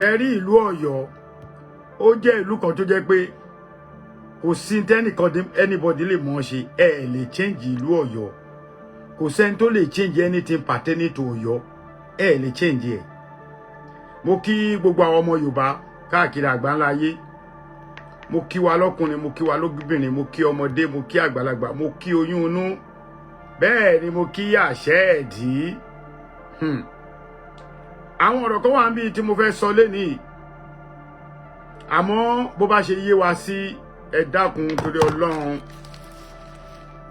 Ẹ rí ìlú Ọ̀yọ́, ó jẹ́ ìlú kan tó jẹ́ pé kò sí tẹ́nìkan, anybody lè mọ̀ ṣe. Ẹ lè change ìlú Ọ̀yọ́. Kò sẹ́ni tó lè change anything pertaining to Ọ̀yọ́. Ẹ lè change ẹ̀. Mo kí gbogbo àwọn ọmọ Yorùbá káàkiri àgbáńlá ayé. Mo kí wa lọ́kùnrin, mo kí wa lóbìnrin, mo kí ọmọdé, mo kí àgbàlagbà, mo kí oyún inú, bẹ́ẹ̀ ni mo kí àṣẹ ẹ̀dí. Àwọn ọ̀rọ̀ kan wà níbi tí mo fẹ́ sọ lénìí, àmọ́ bó bá ṣe yé wa sí, ẹ dákun, torí Ọlọ́run,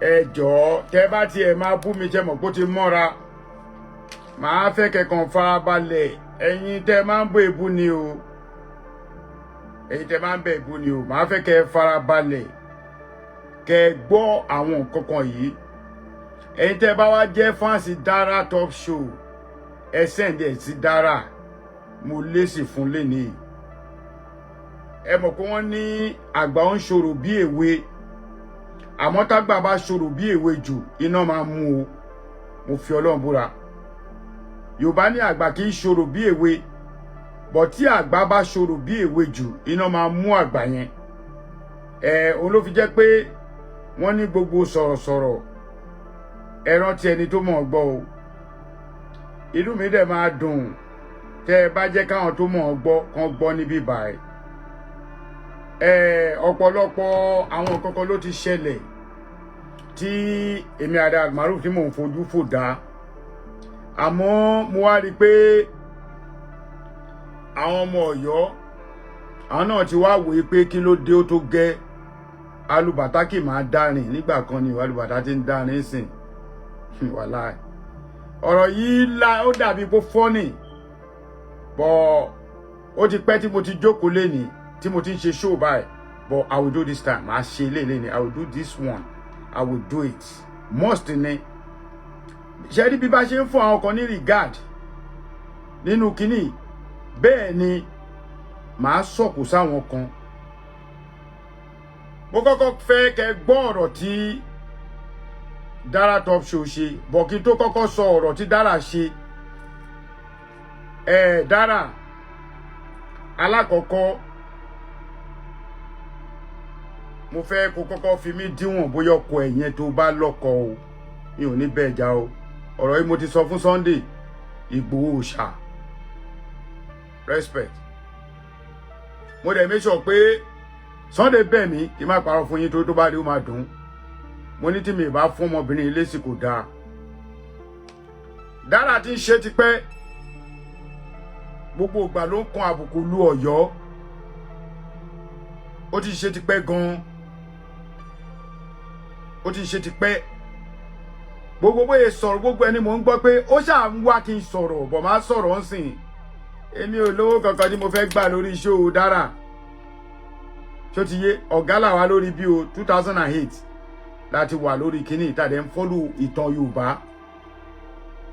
ẹ jọ̀ọ́, tẹ́ bá tiẹ̀ máa bú mi, jẹ́ mọ̀ pé ó ti mọ́ra, màá fẹ́ kẹ́kàn farabalẹ̀. Ẹ̀yin tẹ́ máa ń bó èbú ni o, ẹ̀yin tẹ́ máa ń bẹ̀ èbú ni o, màá fẹ́ kẹ́ farabalẹ̀, kẹ́ gbọ́ àwọn nǹkan kan yìí. Ẹ̀yin tẹ́ bá wá jẹ́ fans Dara Top Show, ẹ send ẹ̀ sí Dara. Mo lésì fún lénìí. Ẹ mọ̀ pé wọ́n ní àgbà ń ṣòro bí èwe, àmọ́ tágbà bá ṣòro bí èwe jù, iná máa mú o. Mo fi Ọlọ́run búra. Yorùbá ní àgbà kì í ṣòro bí èwe, bọ̀ tí àgbà bá ṣòro bí èwe jù, iná máa mú àgbà yẹn. Ẹ òun ló fi jẹ́ pé wọ́n ní gbogbo sọ̀rọ̀sọ̀rọ̀, ẹ rántí ẹni tó mọ̀ ọ́ gbọ́ o. Inú mi dẹ̀ máa dùn tẹ́ ẹ bá jẹ́ káwọn tó mọ̀ ọ́ gbọ́ kán gbọ́ níbí báyìí. Ẹ ọ̀pọ̀lọpọ̀ àwọn nǹkan kan ló ti ṣẹlẹ̀ tí èmi àdá Almaroof tí mò ń fojú fò dá, àmọ́ mo wá rí i pé àwọn ọmọ Ọ̀yọ́, àwọn náà ti wá wòye pé kí ló dé ó tó gẹ́. Alùbàtà kì máa dárìn nígbà kan ni alùbàtà ti ń dárìn sìn. Wàláì, ọ̀rọ̀ yìí la ó dàbí pé funny bọ̀. Ó ti pẹ́ tí mo ti jókòó lénìí, tí mo ti ń ṣe show báyìí, but I will do this time. Màá ṣe eléyìí lénìí. I will do this one, I will do it must ni. Ṣe rí bí bá ṣe ń fún àwọn kan ní regard nínú kínní, bẹ́ẹ̀ ni màá sọ̀kò sáwọn kan. Mo kọ́kọ́ fẹ́ kẹ́ gbọ́ ọ̀rọ̀ tí Dara Top Show ṣe bọ̀ kí n tó kọ́kọ́ sọ ọ̀rọ̀ tí Dara ṣe. Ẹ̀ Dara, alákọ̀ọ́kọ́, mo fẹ́ kó kọ́kọ́ fi mí díwọ̀n bóyá ọkọ ẹ̀ yẹn tó bá lọ́kọ o. Mi ò ní bẹ́ẹ̀ já o. Ọ̀rọ̀ yìí, mo ti sọ fún Sunday Ìgbòho ṣá, respect. Mo dẹ̀ make sure pé Sunday bẹ̀ mí kí n má parọ́ fún yín, tó bá rí, ó máa dùn. Mo ní tí mi bá fún ọmọbìnrin ilé sì kò dáa. Dára ti ń ṣe tipẹ́, gbogbo ìgbà ló ń kan àbùkù lu Ọ̀yọ́. Ó ti ṣe tipẹ́ gan-an, ó ti ṣe tipẹ́. Gbogbo bóyá sọ̀rọ̀, gbogbo ẹni mò ń gbọ́ pé ó ṣáà ń wá kí n sọ̀rọ̀ bọ̀, máa sọ̀rọ̀ ń sìn. Èmi ò lówó kankan tí mo fẹ́ gbà lórí show Dára. Ṣó ti yé? Ọ̀gá làwa lórí bí o. 2008 láti wà lórí kínní ìtàdé ń follow ìtàn Yorùbá.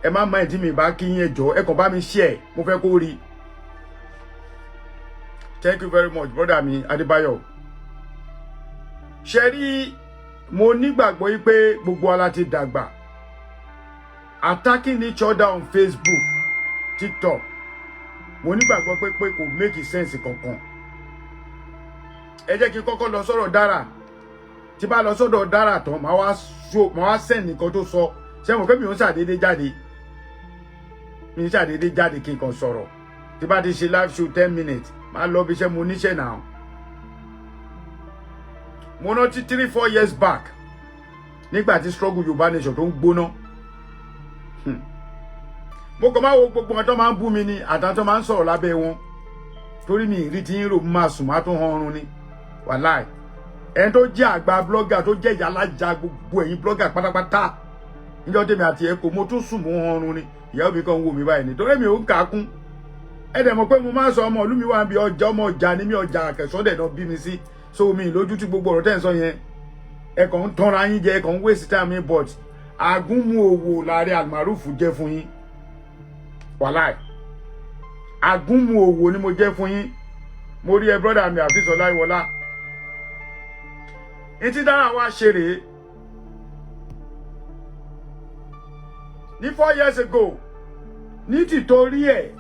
Ẹ má má ìdí mi bá kí yín, ẹjọ́ ẹ kàn bá mi share, mo fẹ́ kó rí. Thank you very much, brother mi Adébáyọ̀. Ṣe rí, mo nígbàgbọ́ yí pé gbogbo wa la ti dàgbà. Attacking each other on Facebook, TikTok, mo nígbàgbọ́ pé kò make sense kankan. Ẹ jẹ́ kí n kọ́kọ́ lọ sọ́rọ̀ Dára. Tí bá lọ sọ́dọ̀ Dára tán, màá wá so, màá wá send nǹkan tó sọ. Ṣé mo pé mi ò ń ṣàdédé jáde, mi ń ṣàdédé jáde kí n kàn sọ̀rọ̀. Tí bá ti ṣe live show 10 minutes, màá lọ bí iṣẹ́ mo níṣẹ́ náà. Mo rántí 3-4 years back, nígbà tí struggle Yorùbá Nation tó ń gbóná, mo kàn máa wo gbogbo wọn tó máa ń bú mi ni àtàwọn tó máa ń sọ̀rọ̀ lábẹ́ wọn, torí mi ìrí tí ń rò, máa sùn, máa tún hanrun ni. Wàláì, ẹni tó jẹ́ àgbà blogger, tó jẹ́ ìyálájà gbogbo ẹ̀yin blogger pátápátá, níjọ́ tèmi àti ẹ̀ kò, mo tún sùn, mo hanrun ni. Ìyàwó mi kàn ń wò mí báyìí ni, torí mi ò ń kà á kún. Ẹ dẹ̀ mọ̀ pé mo máa ń sọ, ọmọ ìlú mi wà níbi ọjà, ọmọ ọjà ni mí, ọjà àkẹsọ́dẹ̀ náà bí mi sí. So mi lójú tí gbogbo ọ̀rọ̀ tẹ́ ń sọ yẹn, ẹ kàn ń tanra yín jẹ, ẹ kàn ń waste time yín. But àgúnmu òwò láàrin Almaroof jẹ́ fún yín. Wàláì, àgúnmu òwò ni mo jẹ́ fún yín. Mo rí ẹ, brother mi Àfíìsọ Láìwọlá. Ní tí Dára wá ṣe rèé ní 4 years ago, ní tìtorí ẹ̀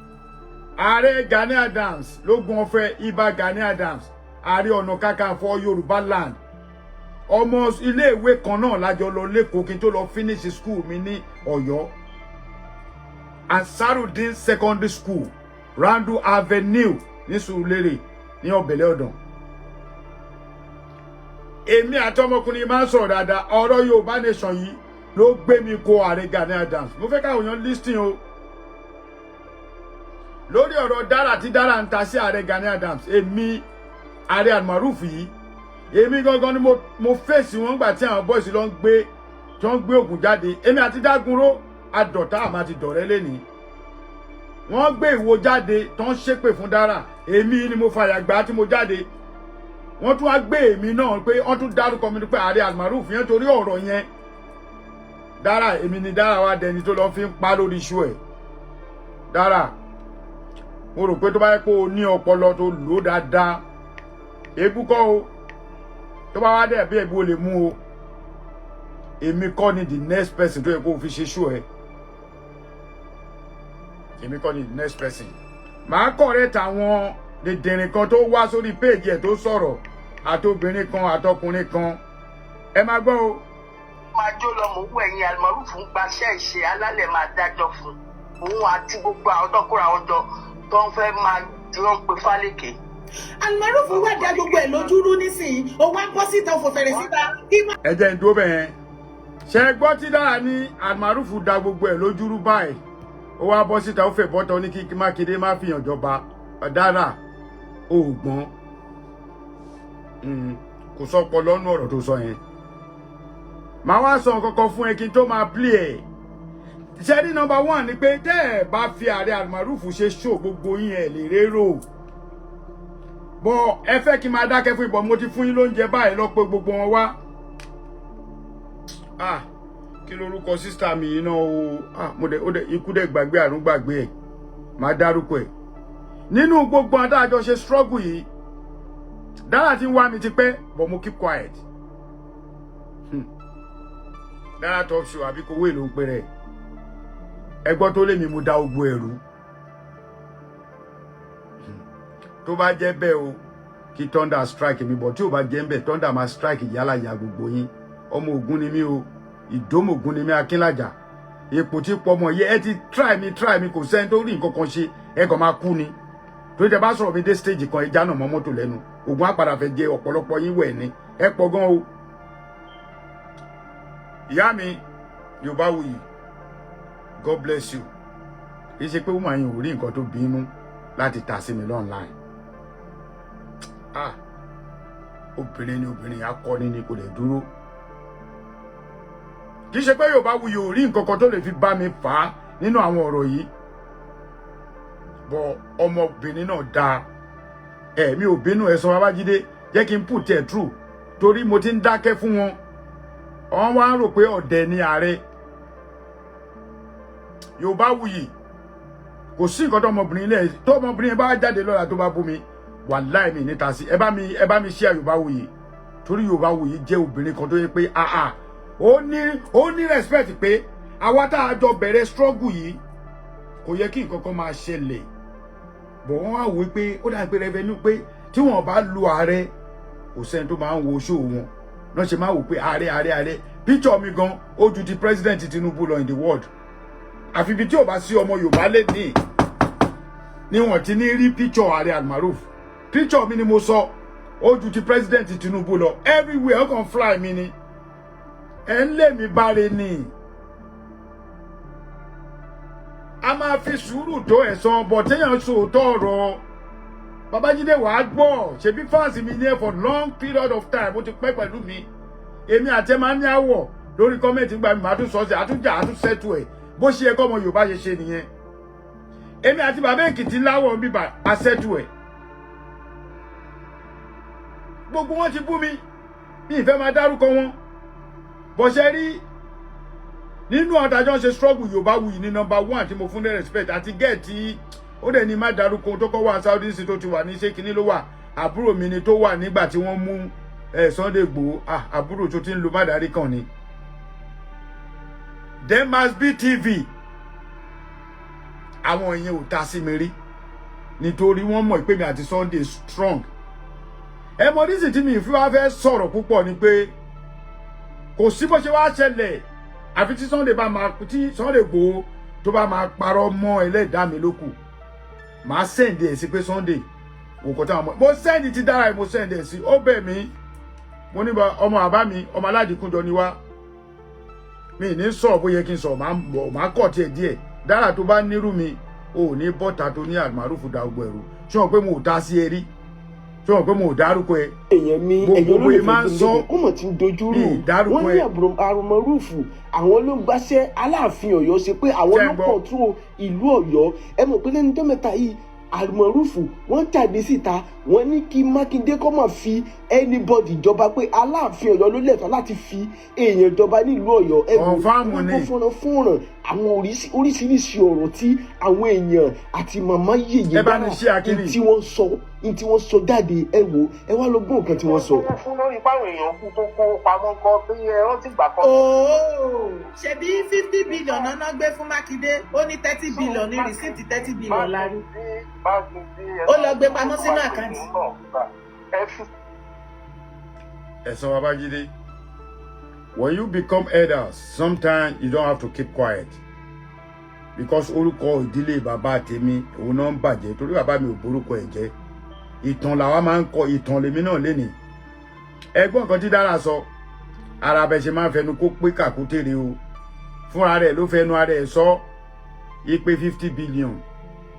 Ààrẹ Gani Adams lógun ọ̀fẹ́, Ìbà Gani Adams, Ààrẹ Ọ̀nà Kakanfò Yorùbá land. Ọmọ iléèwé kan náà lájọ lọ lẹ́kọ̀ọ́ kí n tó lọ finish school mi ní Ọ̀yọ́, Ansarudeen Secondary School, Randu Avenue ní Sùúrùlérè ní Ọ̀bẹ̀lẹ̀ Ọ̀dàn. Èmi àti ọmọkùnrin máa ń sọ̀rọ̀ dáadáa. Ọ̀rọ̀ Yorùbá Nation yìí ló gbé mi kó ààrẹ Gani Adams. Mo fẹ́ káwọn èèyàn listen o. Lórí ọ̀rọ̀ dára tí dára ń ta sí ààrẹ Gani Adams, èmi ààrẹ Almaroof yìí, èmi gangan ni mo fèsì wọn gbà tí àwọn boys lọ ń gbé, tí wọ́n gbé ògùn jáde. Èmi àti Dágunró adọ̀tá àmà ti dọ̀rẹ́ lẹ́nìí. Wọ́n gbé ìwo jáde tó ń ṣépè fún dára, èmi ni mo fàyà gbà tí mo jáde. Wọ́n tún wá gbé èmi náà pé wọ́n tún dárúkọ mi pé ààrẹ Almaroof yẹn, torí ọ̀rọ̀ yẹn dára, èmi ni dára wá dẹni tó lọ fi ń pa lórí iṣu ẹ̀. Dára, mo rò pé tó bá yẹ kó o ní ọpọlọ tó lò ó dáadáa, èébú kọ́ o, tó bá wá dẹ̀ bí èébú o lè mú o, èmi kọ́ ni the next person tó yẹ kó o fi ṣe ṣú ẹ. Èmi kọ́ ni the next person. Màá correct àwọn dìndìnrín kan tó wá sórí péèjì ẹ̀ tó sọ̀rọ̀, àtobìnrin kan àtọkùnrin kan. Ẹ máa gbọ́ o. Máa jó lọ, mò ń wọ ẹ̀yìn. Almaroof ń gbaṣẹ́ ìṣe, alálẹ̀ máa dájọ́ fún òun àti gbogbo àwọn tó kóra wọn jọ tó ń fẹ́ máa tí wọ́n ń pe fálékè. Almaroof wà dá gbogbo ẹ̀ lójú rú nísìnyí, òun wá ń bọ́ síta, òfò fẹ̀rẹ̀ síta. Kí má. Ẹ jẹ́ n dúró bẹ́ẹ̀. Ṣe gbọ́ tí dára ní Almaroof da gbogbo ẹ̀ lójú rú báyìí, ó wá bọ́ síta, ó fẹ́ bọ́tọ̀ ní kí Mákindé má fìyàn jọba. Dára ògbọ́n kò sọpọ̀ lọ́nú ọ̀rọ̀ tó sọ yẹn. Màá wá sọ nǹkan kan fún ẹ kí n tó máa play ẹ̀. Ṣe ní number one ni pé tẹ́ ẹ bá fi ààrẹ Almaroof ṣe show, gbogbo yín ẹ̀ lè rérò bọ́. Ẹ fẹ́ kí n máa dákẹ́ fún ìbọn, mo ti fún yín lóúnjẹ báyìí lọ pé gbogbo wọn wá. Ah, kí lorúkọ sister mi yìí náà o? Ah, mo dẹ̀ ó dẹ̀ ikú dẹ̀ gbàgbé, àrùn gbàgbé ẹ̀. Máa dárúkọ ẹ̀ nínú gbogbo adájọ́ ṣe struggle yìí. Dára tí ń wá mi ti pẹ́, but mo keep quiet. Dára talk show àbí kowé ló ń pè rẹ̀. Ẹgbọ́n tó lé mi, mo da ogbó ẹ̀rú. Tó bá jẹ́ bẹ́ẹ̀ o, kí thunder strike mi bọ̀. Tí ò bá jẹ́ bẹ́ẹ̀, thunder máa strike yálà ya gbogbo yín. Ọmọ Ògún ni mí o, ìdómògún ni mí, Akínlàjà ipò tí pọmọ yẹ. Ẹ ti try mi, try mi, kò sẹ́ni tó rí nǹkan kan ṣe. Ẹ kàn máa kú ni, torí tẹ bá sọ̀rọ̀ mi dé stage kan, ìjà náà mọ́ mọ́tò lẹ́nu. Ògún àpàdà fẹ́ jẹ ọ̀pọ̀lọpọ̀ yín wẹ̀ ni. Ẹ pọ̀ gan o. Ìyá mi Yorùbáwùyí, God bless you. Kì í ṣe pé woman yìí ò rí nǹkan tó bínú láti ta sí mi online. Ah, obìnrin ni obìnrin, akọni ni, kò lè dúró. Kì í ṣe pé Yorùbáwùyí ò rí nǹkan kan tó lè fi bá mi fà á nínú àwọn ọ̀rọ̀ yìí bọ. Ọmọbìnrin náà dáa. Ẹ mi ò bínú. Ẹ̀sán Babájídé, jẹ́ kí n put it through, torí mo ti ń dákẹ́ fún wọn. Wọ́n wá ń rò pé ọ̀dẹ̀ ni ààrẹ Yorùbáwùyí. Kò sí nǹkan tó ọmọbìnrin ilẹ̀ tó ọmọbìnrin bá jáde lọ́la tó bá bú mi, wàláì mi níta sí. Ẹ bá mi share Yorùbáwùyí, torí Yorùbáwùyí jẹ́ obìnrin kan tó yẹ pé àà ó ní respect pé àwa tá a jọ bẹ̀rẹ̀ struggle yìí, kò yẹ kí nǹkan kan máa ṣẹlẹ̀ bọ̀. Wọ́n wá wò pé ó dàbí pé revenue pé tí wọ́n bá lu ààrẹ, kò sẹ́ni tó máa ń wo show wọn náà. Ṣe máa wò pé ààrẹ, ààrẹ, ààrẹ. Picture mi gan ó ju ti President Tinubu lọ in the world. Àfi ibi tí ò bá sí ọmọ Yorùbá lè ní ni wọ́n ti ní rí picture ààrẹ Almaroof. Picture mi ni mo sọ, ó ju ti President Tinubu lọ everywhere. Ó kàn fly mi ni, ẹ̀ ń lé mi báre ni. A máa fi sùúrù tó ẹ̀san bọ̀. Téèyàn sòótọ́ ọ̀rọ̀, Babájídé, wàá gbọ́. Ṣebí fans mi ní ẹ̀ for long period of time, ó ti pẹ́ pẹ̀lú mi. Èmi àti ẹ máa ń ní àwọ̀ lórí comment gbà mí, màá tún sọ sí àtúnjà, àtúnṣẹ́tù ẹ̀. Bó ṣe yẹ kọ́ ọmọ Yorùbá ṣe ṣe nìyẹn. Èmi àti bàbá Èkìtì láwọ̀ ń bíbà àṣẹ́tù ẹ̀. Gbogbo wọn ti bú mi, mi ìfẹ́ máa dárúkọ wọn. Bọ́sẹ̀ rí nínú ọ̀dájọ́ ṣe struggle, Yorùbá wuyì ní number one tí mo fún ní respect àti gẹ̀ẹ́tì. Ó dẹ̀ ní má dárúkọ tó kọ́ wà Saudi sí, tó ti wà ní ṣé kinní ló wà. Àbúrò mi ni tó wà nígbà tí wọ́n mú Sunday Igboho. Àbúrò tó ti ń lo mádàrí kan ni. There must be TV. Àwọn ìyẹn ò ta sí mi rí. Nítorí wọ́n mọ̀ pé mi àti Sunday strong. Ẹ mọ reason tí mi fi wá fẹ́ sọ̀rọ̀ púpọ̀ ni pé kò sí bó ṣe wá ṣẹlẹ̀, àfi tí Sunday bá máa, tí Sunday Igboho tó bá máa parọ́ mọ́ ẹlẹ́dàá mi lókù. Màá send ẹ̀ sí pé Sunday òkò táwọn ọmọ mo send ti dára ẹ̀, mo send ẹ̀ sí, ó bẹ̀ mí. Mo ní ọmọ àbá mi, ọmọ aládìkúnjọ ni wá. Mi ní sọ̀rọ̀ bó yẹ kí n sọ̀rọ̀, máa bọ̀, máa kọ̀ tiẹ̀ díẹ̀. Dára tó bá nírú mi ò ní bọ́ta tó ní àmàrúfù da gbogbo ẹ̀rù. Ṣé wọn pé mo ò ta sí ẹ rí? Ṣé wọn pé mo ò dárúkọ ẹ? Èèyàn mi, ẹ̀yin Gbogbo olólùfẹ́ máa ń sọ. Gbẹ̀ngàn, ó mọ̀ tí ń dojúrú. Mi ì dárúkọ Wọ́n ní ẹ. Àrùmọ̀rúfù, àwọn ló ń gbáṣẹ́ Aláàfin Ọ̀yọ́ ṣe, pé àwọn Ṣé ló ń gbọ́? control ìlú Ọ̀yọ́. Ẹ mọ̀ pé lẹ́nu tó mẹ́ta yìí, Àrùmọ̀rúfù wọ́n jáde síta, wọ́n ní kí Mákindé kó má fi anybody jọba, pé Aláàfin Ọ̀yọ́ ló lẹ́tọ̀ọ́ láti fi èèyàn jọba nílùú Ọ̀yọ́. Ẹ wò Confirm wọ́n ni. gbọ́ fọ́nrán fọ́nrán àwọn oríṣiríṣi ọ̀rọ̀ tí àwọn èèyàn àti màmá yèyé Ẹ bá ní ṣe àkíní. ní tí wọ́n sọ jáde. Ẹ wò, ẹ wá lọ gbọ́ nǹkan tí wọ́n sọ. Fún lórí páwọn èèyàn kú tó kó pamọ́ kọ́ bí ẹ rántí ìgbà kan. Ooo, ṣebí 50 billion náà gbé fún Mákindé, ó ní 30 billion ní receipt, 30 billion la rí. Ó lọ gbé pamọ́ sínú account. Ẹ fi Ẹ̀sán Babájídé, when you become elders, sometimes you don't have to keep quiet, because orúkọ ìdílé bàbá tèmi òun náà ń bàjẹ́, torí bàbá mi ò borúkọ ẹ̀ jẹ́. Ìtàn làwa máa ń kọ, ìtàn lèmi náà lénìí. Ẹgbọ́n kan tí Dára sọ, ara bẹ ṣe máa ń fẹnu kó pé kàkútèrè o. Fúnra rẹ̀ ló fẹnu ara ẹ̀ sọ ipe 50 billion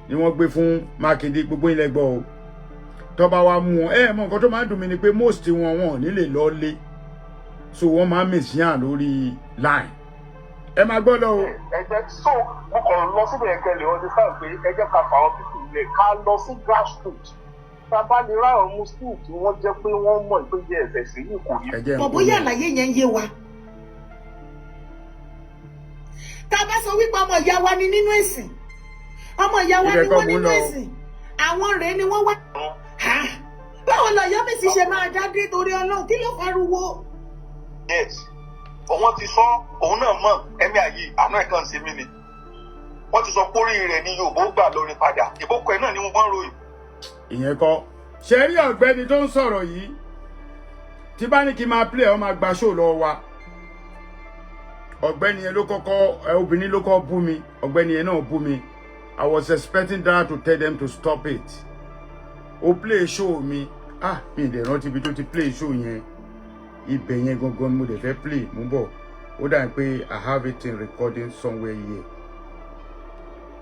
ni wọ́n gbé fún Mákindé. Gbogbo ilẹ̀ gbọ́ o. Tọ́ba wa mú wọn, ẹ mọ nǹkan tó máa ń dùn mí ni pé most wọn, wọn ò ní lè lọ lé, so wọ́n máa ń mìsíyàn lórí line. Ẹ máa gbọ́ lọ o. Ẹgbẹ́ so mo kàn lọ síbẹ̀ yẹn kẹlẹ̀ understand pé ẹ jẹ́ ká fà àwọn people lẹ̀, ká lọ sí grassroots, tá a bá lè rá àwọn Muslim tí wọ́n jẹ́ pé wọ́n mọ̀ pé jẹ́ ẹ̀sẹ̀ sí yìí kò rí. Ẹ jẹ́ n Mọ̀ kó bóyá lọ. àlàyé yẹn ń yé wa. Tá a bá sọ wípé ọmọ ìyá wa ni nínú ẹ̀sìn, ọmọ ìyá wa Ibẹ̀ ni kọ́ wọ́n mò ń nínú lọ o. ẹ̀sìn, àwọn rèé ni wọ́n wá. Ha! Báwo lọ̀yọ́ mi sì ṣe máa dá dé torí Ọlọ́run? Kí ló fariwo? Yes, òun ti sọ, òun náà mọ̀ ẹ̀mí àyè àánú ẹ̀ kàn ṣe mí ni. Wọ́n ti sọ pórí rẹ̀ ní Yorùbá ó gbà lórí padà, ìbókọ ẹ̀ náà ni wọ́n ń ròyìn. Ìyẹn kọ́ ṣe rí. Ọ̀gbẹ́ni tó ń sọ̀rọ̀ yìí, tí bá ní kí n máa play ẹ̀, ọ́ máa gba show lọ́wọ́ wa. Ọ̀gbẹ́ni yẹn ló kọ́kọ́ ẹ, obìnrin ló kọ́ bú mi, ọ̀gbẹ́ni yẹn náà bú mi. I was expecting Dara to tell them to stop it. Ó play show mi. Ah, mi ì dẹ̀ rántí ibi tó ti play show yẹn. Ibẹ̀ yẹn gangan ni mo dẹ̀ fẹ́ play mú bọ̀. Ó dà pé I have it in recording somewhere here.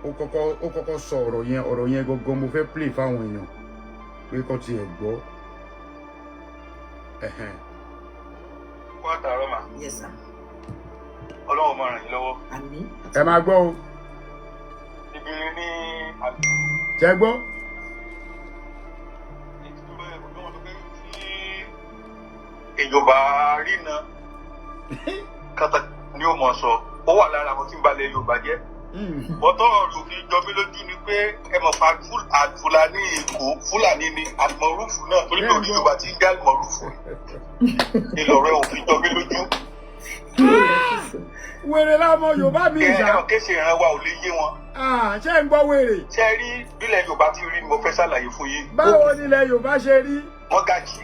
Ó kọ́kọ́ sọ ọ̀rọ̀ yẹn, ọ̀rọ̀ yẹn gangan mo fẹ́ play fáwọn èèyàn pé kọ́ tiẹ̀ gbọ́. Ẹ̀hẹ̀n. Kó àtàrọ mà. Yes sir. Ọlọ́run máa ràn yín lọ́wọ́. Àmín. Ẹ máa gbọ́ o. Ìbéèrè ní Ṣẹ gbọ́? Tí ìjọba rína kàtà ni ó mọ̀ sọ, ó wà lára àwọn tí ń balẹ̀ Yorùbá jẹ́. Bọ́tọ̀ ọ̀rọ̀ òfin jọ mí lójú ni pé ẹ mọ̀ pa Fúlàní Èkó, Fúlàní ni àlùmọ̀rúfù náà, torí pé òní Yorùbá ti ń jẹ́ àlùmọ̀rúfù ìlọ̀rọ̀ òfin jọ mí lójú. Wèrè lámọ Yorùbá mi. Ẹ Ìṣá. ẹ mọ̀ kéṣe ìran wa ò lè yé wọn. Ah, ṣé ń gbọ́ wèrè? Ṣé ẹ rí bílẹ̀ Yorùbá ti rí ni mo fẹ́ ṣàlàyé fún yín. Báwo nílẹ̀ Yorùbá ṣe rí? Mọ́gàjì.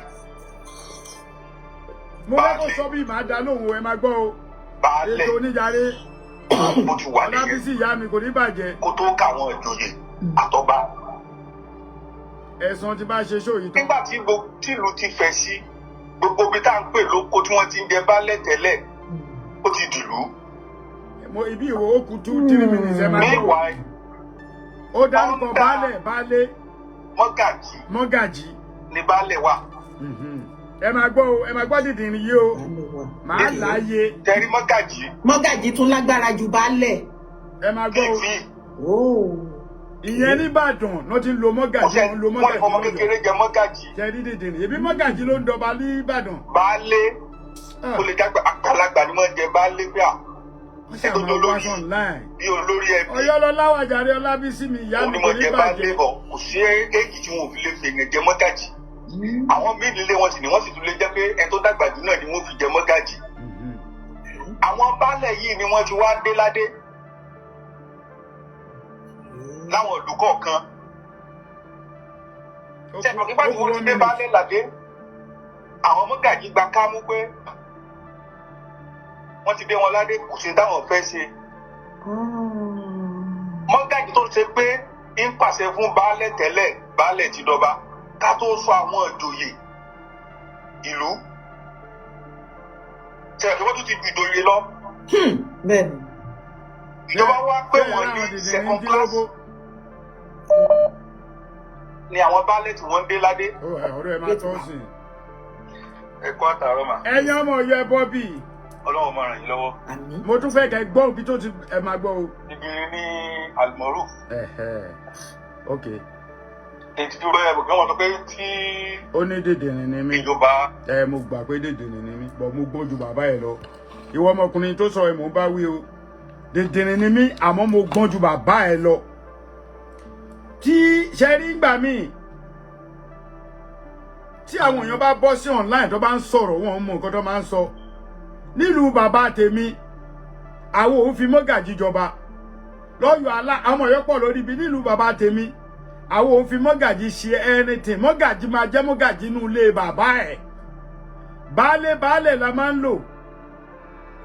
Mo fẹ́ kó sọ bí màá dá lóhùn o, ẹ máa gbọ́ o. Baálẹ̀. Ètò oníjàre. Bó ti wà nìyẹn. Ọlábísí ìyá mi, kò ní bàjẹ́. Kó tó ká àwọn ìjòyè àtọba. Ẹ̀sán tí bá ṣe ṣó yìí tán. Nígbà tí tìlú ti fẹ̀ sí, gbogbo ibi tá à ń pè lóko tí wọ́n ti ń jẹ baálẹ̀ tẹ́lẹ̀, ó ti dìlú. Mo ibi ìwò ó kù 2-3 minutes, ẹ máa gbọ́. Meanwhile, Ó dárúkọ baálẹ̀, baálé. Mọ́gàjì. Mọ́gàjì. Ní baálẹ̀ wà. Ẹ máa gbọ́ o, ẹ máa gbọ́ dìdìrín yìí o, màá láàyè. Tẹrí mọ́gàjì. Mọ́gàjì tún lágbára ju baálẹ̀. Ẹ máa gbọ́ o. Fífi. Ìyẹn nìbàdàn ló ti ń lo mọ́gàjì, wọ́n ń lo wọ́n mọ́gàjì ọmọ lọ́yọ̀ọ́. Kékeré jẹ mọ́gàjì. Ṣe rí dìdìrín? Ebi mọ́gàjì ló ń dọba nìbàdàn. Baálé ó lè jágbá àgbàlagbà ni wọ́n jẹ baálé pé à. Wọ́n ṣe àwọn wá online. Bí olórí ẹbí. Ọ̀yọ́lọ́lá wàjàre Ọlábísí mi, ìyá mi, òun ni kò mo ní jẹ baálé bàjẹ́. bọ̀, kò sí éèkì tí wọn ò fi lè fi èèyàn jẹ mọ́gàjì. Àwọn míì nílé wọn sì ni wọ́n sì tún lè jẹ́ pé ẹ tó dàgbà jù náà ni wọ́n fi jẹ mọ́gàjì. Àwọn baálẹ̀ yìí ni wọ́n ti wá dé ládé láwọn ìlú kọ̀ọ̀kan. Ṣẹ̀dùn nígbà tí wọ́n ti dé baálé ládé, àwọn mọ́gàjí gba kámú pé wọ́n ti dé wọn ládé, kò sí táwọn fẹ́ ṣe. Mọ́gàjí tó ṣe pé ń pàṣẹ fún baálẹ̀ tẹ́lẹ̀, baálẹ̀ ti dọba, ká tó sọ àwọn ìjòyè ìlú. Ṣẹ̀dùn wọ́n tún ti ju ìjòyè lọ. Bẹ́ẹ̀ni. Ìjọba wá pé wọ́n ní second class ni àwọn baálẹ̀ tí wọ́n ń dé ládé. Ọ̀rọ̀ ẹ máa tọ́ sí. Ẹ kú àtàárọ̀ mà. Ẹ̀yin ọmọ Ọ̀yọ́, ẹ bọ́ bíi. Ọlọ́run máa ràn yín lọ́wọ́. Àmín. Mo tún fẹ́ kẹ́ gbọ́ òbí tó ti ẹ máa gbọ́ o. Ibi ní Almoruf. Ẹ̀hẹ̀. Ok. Ètí tí wọ́n bẹ̀ wọ́n sọ pé tí Ó ní dèdèrìn ni mí. ìjọba. Ẹ mo gbà pé dèdèrìn ni mí, bọ̀ mo gbọ́n ju bàbá ẹ lọ. Ìwọ ọmọkùnrin tó sọ ẹ, mò ń bá wí o. Dèdèrìn ni mí, àmọ́ mo gbọ́n ju bàbá ẹ lọ. Tí ṣe rí gbà míì tí àwọn èèyàn bá bọ́ sí online tó bá ń sọ̀rọ̀, wọn mọ nǹkan tó máa ń sọ. Nílùú bàbá tèmi, àwọn òun fi mọ́gàjí jọba lọ́yọ̀ alá. Àwọn ọ̀yọ́ pọ̀ lórí ibi nílùú bàbá tèmi. Àwọn òun fi mọ́gàjí ṣe anything. Mọ́gàjí máa jẹ́ mọ́gàjí inú ilé bàbá ẹ̀. Baálé, baálé la máa ń lò.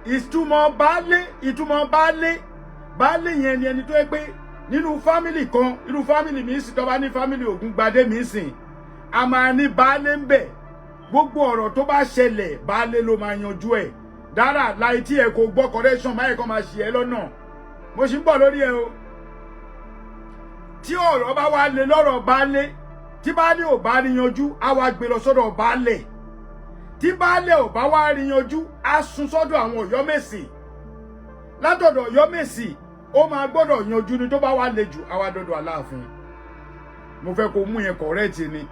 Ìtumọ̀ baálé, baálé yẹn ni ẹni tó yẹ pé nínú family kan, irú family mi sì, tó bá ní family Ògúngbadé mi sìn, a máa ní baálé ń bẹ̀. Gbogbo ọ̀rọ̀ tó bá ṣẹlẹ̀, baálé ló máa yanjú ẹ̀. Dára láì tí ẹ kò gbọ́ correction máa kọ́ máa ṣì ẹ́ lọ́nà. Mo sì ń bọ̀ lórí ẹ o. Tí ọ̀rọ̀ bá wá lé lọ́rọ̀ baálé, tí baálé ò bá rí yanjú, á wá gbé lọ sọ́dọ̀ baálé. Tí baálé ò bá wá rí yanjú, á sún sọ́dọ̀ àwọn Ọ̀yọ́mèsì. Látọ̀dọ̀ Ọ̀yọ́mèsì, ó máa gbọ́dọ̀ yanjú ni. Tó bá wá le jù, á wá dọ́dọ̀ Aláàfin. Mo fẹ́ kó mú yẹn correct ni.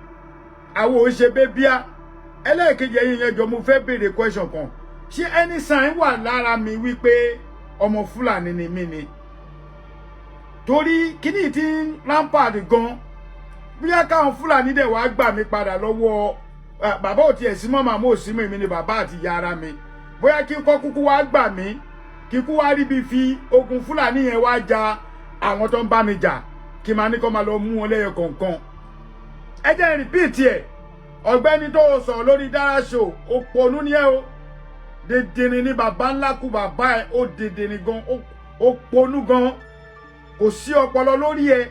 Àwọn ò ṣe bébíà. Ẹlẹ́ẹ̀kejì, ẹ̀yin yẹn jọ, mo fẹ́ béèrè question kan. Ṣé any sign wà lára mi wípé ọmọ Fúlàní ni mí ni? Torí kíní tí ń rampant gan, bóyá káwọn Fúlàní dẹ̀ wá gbà mí padà lọ́wọ́ bàbá. Ò tiẹ̀ sí mọ́, màmá ò sí mọ́, èmi ni bàbá àti ìyá ara mi. Bóyá kí kọ́ kúkú wá gbà mí, kí kú wá ríbi fi ogun Fúlàní yẹn wá ja àwọn tó ń bá mi jà, kí máa ní kó máa lọ mú wọn lẹ́yọ kọ̀ọ̀kan. Ẹ jẹ́ n repeat ẹ̀. Ọ̀gbẹ́ni tó sọ̀rọ̀ lórí Dara Show, òpònú ni ẹ o. Dèdèrè ni bàbá ńlá kú bàbá ẹ. Ó dèdèrè gan, ó ponú gan, kò sí ọpọlọ lórí ẹ.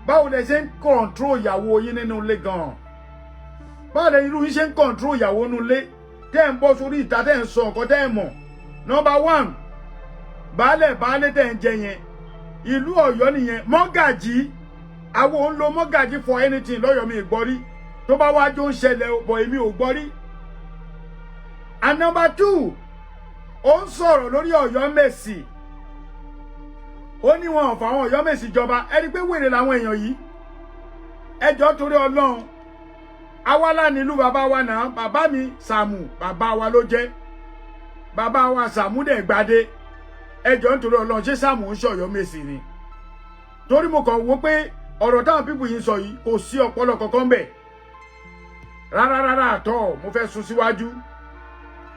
Báwo lẹ ṣe ń control ìyàwó yín nínú ilé gan? Báwo lẹ irú yín ṣe ń control ìyàwó nínú ilé, tẹ́ ẹ̀ ń bọ́ sórí ìta, tẹ́ ẹ̀ ń sọ nǹkan tẹ́ ẹ̀ mọ̀? Number one, baálẹ̀, baálé tẹ́ ẹ̀ ń jẹ yẹn, ìlú Ọ̀yọ́ nìyẹn. Mọ́gàjí, àwọn ò ń lo mọ́gàjí for anything lọ́yọ̀. Mi ì gbọ́ rí. Tó bá wá jó ń ṣẹlẹ̀ bọ̀, èmi ò gbọ́ rí. And number two, ó ń sọ̀rọ̀ lórí Ọ̀yọ́mèsì, ó ní wọn ò fà àwọn Ọ̀yọ́mèsì jọba. Ẹni pé wèrè làwọn èèyàn yìí. Ẹjọ́, torí Ọlọ́run, awálà nílùú bàbá wa náà. Bàbá mi Sàmù, bàbá wa ló jẹ́. Bàbá wa Sàmù dẹ̀ gbadé. Ẹjọ́, nítorí Ọlọ́run, ṣé Sàmù ń ṣọ̀yọ́mèsì ni? Torí mo kàn wò pé ọ̀rọ̀ táwọn people yìí ń sọ yìí, kò sí ọpọlọ kankan bẹ̀ rárá rárá àtọ́. Mo fẹ́ sún síwájú.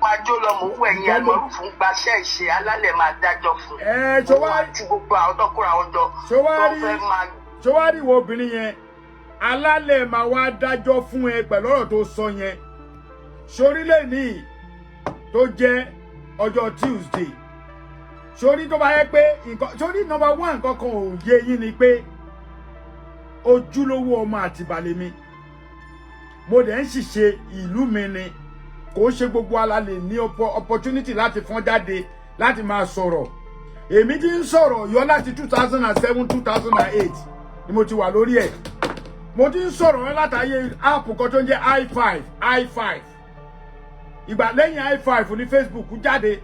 Máa jó lọ, mò ń wẹ̀ yín. Almoruf ń gbaṣẹ́ ìṣe, alálẹ̀ máa dájọ́ fún Ẹ ṣọ òun wá àti gbogbo àwọn tó kóra wọn jọ ṣọ wá tó rí fẹ́ máa. Ṣọ wá rí ìwọ obìnrin yẹn, alálẹ̀ máa wá dájọ́ fún ẹ pẹ̀lú ọ̀rọ̀ tó sọ yẹn. Sorílẹ̀ ní tó jẹ́ ọjọ́ Tuesday, sórí tó bá yẹ pé nǹkan sórí, number one, nǹkan kan ò yé yín ni pé ojúlówó ọmọ Àtìbà lèmi. Mo dẹ̀ ń ṣìṣe ìlú mi ni. Kò ń ṣe gbogbo ala lè ní opportunity láti fọ́n jáde láti máa sọ̀rọ̀. Èmi ti ń sọ̀rọ̀ Ọ̀yọ́ láti 2007, 2008 ni mo ti wà lórí ẹ̀. Mo ti ń sọ̀rọ̀ ẹ látàyè app kan tó ń jẹ́ i5 i5. Ìgbà lẹ́yìn i5 ní Facebook jáde.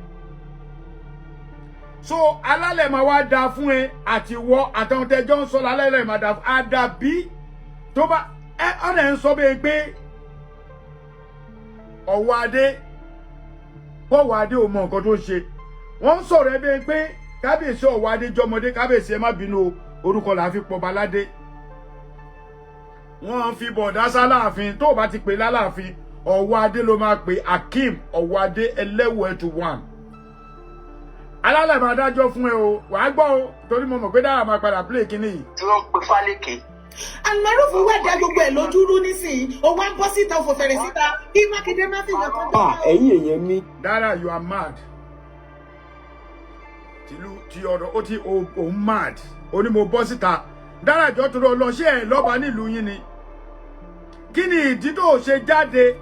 So alálẹ̀ máa wá da fún ẹ àti wọ àtàwọn tẹjọ́ ń sọ lálẹ́ máa da fún àdàbí tó bá ẹ ọ̀nà ẹ̀ ń sọ bẹ́ẹ̀ pé ọ̀wọ́ adé, pọ̀wọ́ adé ò mọ nǹkan tó ń ṣe. Wọ́n ń sọ̀rọ̀ ẹ bẹ́ẹ̀ pé kábíyèsí ọ̀wọ́ adé jọmọdé. Kábíyèsí, ẹ má bínú o, orúkọ là á fi pọ̀ baládé. Wọ́n fi bọ̀dá sáláàfin. Tó o bá ti pè lálàáfin, ọ̀wọ́ adé ló máa pè. Akeem ọ̀wọ́ adé ẹlẹ́wọ̀ ẹ̀tù one. Alálẹ̀ máa dájọ́ fún ẹ o. Wàá gbọ́ o, torí mo mọ̀ pé dáhà máa padà play kínní yìí. Tí wọ́n ń pe Fálékè. Almaroof wá da gbogbo ẹ̀ lójú rú nísìnyí. Ó wá ń bọ́ síta, ó fò fẹ̀rẹ̀ síta kí Mákindé má fi yàn kan. Ah, ẹ̀yin èèyàn mi. Dara, you are mad. Tìlú ti ọ̀rọ̀ ó ti òun mad. Ó ní mo bọ́ síta. Dara, jọ tó lọ ṣé ẹ lọ́ba nílùú yín ni? Kí ni ìdí tó ṣe jáde?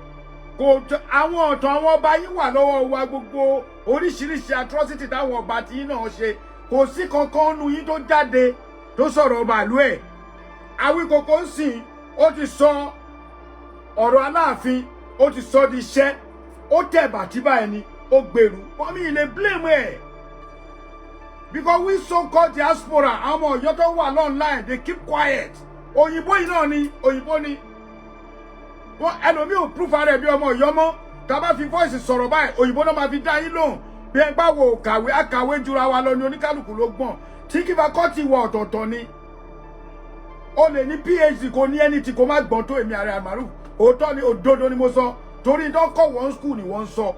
Kò àwọn ọ̀tọ̀ àwọn ọba yín wà lọ́wọ́ wa. Gbogbo oríṣiríṣi atrocity táwọn ọba tí yín náà ṣe, kò sí kankan nu yín tó jáde tó sọ̀rọ̀ ọba ìlú ẹ̀. Awíkoko ń sìn, ó ti sọ ọ̀rọ̀ Aláàfin, ó ti sọ di iṣẹ́, ó tẹ̀ bàtí báyìí ni ó gbèrú wọ́n. Mi lè blame ẹ̀ because we so called diaspora, àwọn ọmọ Ọ̀yọ́ tó wà online, they keep quiet. Òyìnbó yìí náà ni, òyìnbó ni wọ́n. Ẹlòmíì ò proof ara ẹ̀ bí ọmọ Ọ̀yọ́ mọ́. Tá a bá fi voice sọ̀rọ̀ báyìí, òyìnbó náà máa fi dá yín lóhùn. Bí ẹ bá wo kàwé, àkàwé jura wa lọ ní, oníkálukú ló gbọ̀n tí kí fakọ́tì wọ ọ̀tọ̀ọ̀tọ̀ ni. O lè ní PhD, kò ní ẹni tí kò má gbọ́n tó èmi. Ààrẹ Almaroof, òótọ́ ni, òdodo ni mo sọ, torí tó kọ́ wọ́n school ni wọ́n ń sọ.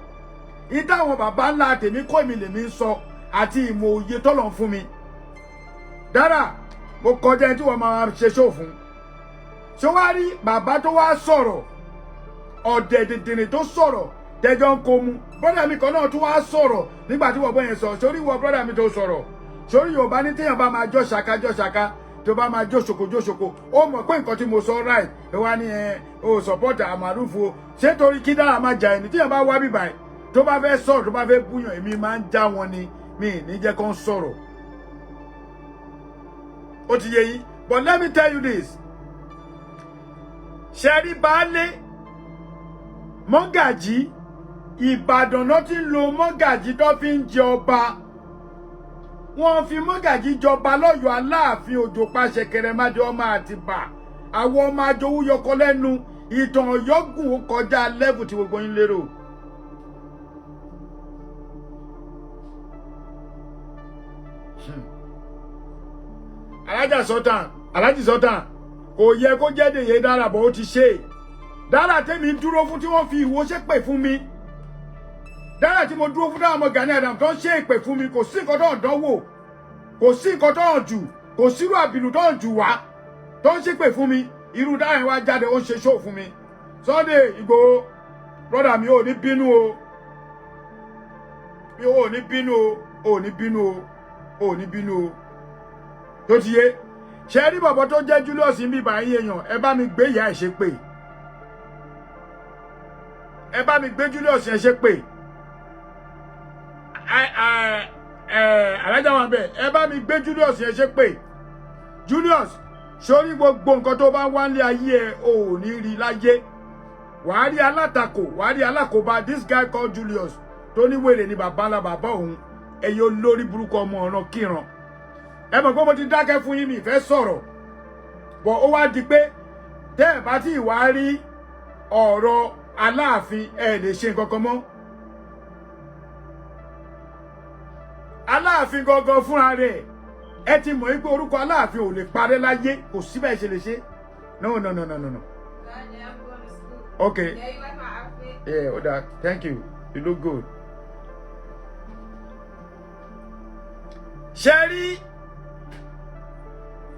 Ìdá àwọn bàbá ńlá tèmi kọ́ èmi lèmi ń sọ àti ìmọ̀ òye tọ́lọ̀ ń fún mi. Dára, mo kọjá ẹni tí wọ́n máa ṣe ṣó fún. Ṣé wàá rí bàbá tó wá sọ̀rọ̀, ọ̀dẹ̀ dìndìnrín tó sọ̀rọ̀ tẹjọ́ ń kó mu? Brother mi kan náà tún wá sọ̀rọ̀ nígbà tí wọ́n bọ́ yẹn sọ sórí wọ. Brother mi tó sọ̀rọ̀ sórí, Yorùbá ní téèyàn bá máa jọ́ ṣaka, jọ́ ṣaka, tó bá máa jó ṣoko, jó ṣoko. Ó mọ̀ pé nǹkan tí mo sọ right. Ẹ wá ní ẹ o support Almaroof o. Ṣé torí kí dára máa jà ẹni téèyàn bá wá bíbà ẹ tó bá fẹ́ sọ̀rọ̀, tó bá fẹ́ búyàn, èmi máa ń já wọn ni, mi ì ní jẹ́ kó ń sọ̀rọ̀. Ó ti yé yín. But let me tell you this: ṣe rí baálé, mọ́gàjí, Ìbàdàn náà ti ń lo mọ́gàjí tó fi ń jẹ ọba. Wọ́n fi mọ́gàjí jọba lọ́yọ̀ọ́. Aláàfin Òjò pàṣẹ kẹrẹmádé ọmọ Àtìbà, àwọn ọmọ ajowú yọkọ lẹ́nu. Ìtàn Ọ̀yọ́ gùn, ó kọjá level tí gbogbo yín lérò. Alájà Sultan, Alájì Sultan, kò yẹ kó jẹ́ dèyẹ dára bọ̀, ó ti ṣe é. Dára tẹ́mi dúró fún, tí wọ́n fi ìwọ ṣépè fún mi, dára tí mo dúró fún, dára ọmọ Gani Adams tó ń ṣe ìpè fún mi, kò sí nǹkan tó ń dánwò, kò sí nǹkan tó ń jù, kò sírú àbìlù tó ń jù wá tó ń ṣépè fún mi. Irú dára yẹn wá jáde, ó ń ṣe show fún mi. Sunday Igboho, brother mi, ò ní bínú o, mi ò ní bínú o, ò ní bínú o, ò ní bínú o. Tó ti yé. Ṣe rí bọ̀bọ̀ tó jẹ́ Julius ń bíbá yín èèyàn, ẹ bá mi gbé ìyá ẹ̀ ṣe pé, ẹ bá mi gbé Julius yẹn ṣe pé. Alájà wà bẹ́ẹ̀, ẹ bá mi gbé Julius yẹn ṣe pé. Julius, sórí gbogbo nǹkan tó bá ń wá nílé ayé ẹ, ò ní rí láyé. Wàá rí alátakò, wàá rí alákòóbá. This guy called Julius tó ní wèrè ní bàbá ńlá bàbá òun, ẹ̀yin olórí burúkú ọmọ ọ̀ràn kíran. Ẹ mọ̀ pé mo ti dákẹ́ fún yín, mi ìfẹ́ sọ̀rọ̀ bọ̀. Ó wá di pé tẹ́ ẹ̀ bá tí ì wá rí ọ̀rọ̀ Aláàfin, ẹ lè ṣe nǹkan kan mọ́. Aláàfin gangan fúnra rẹ̀, ẹ ti mọ̀ wípé orúkọ Aláàfin ò lè parẹ́ láyé, kò síbẹ̀ ṣe lè ṣe. No, no, no, no, no, no. Daddy, I'm going to school. Okay. Yeah, you like my outfit? Yeah, Oda, thank you, you look good. Ṣe rí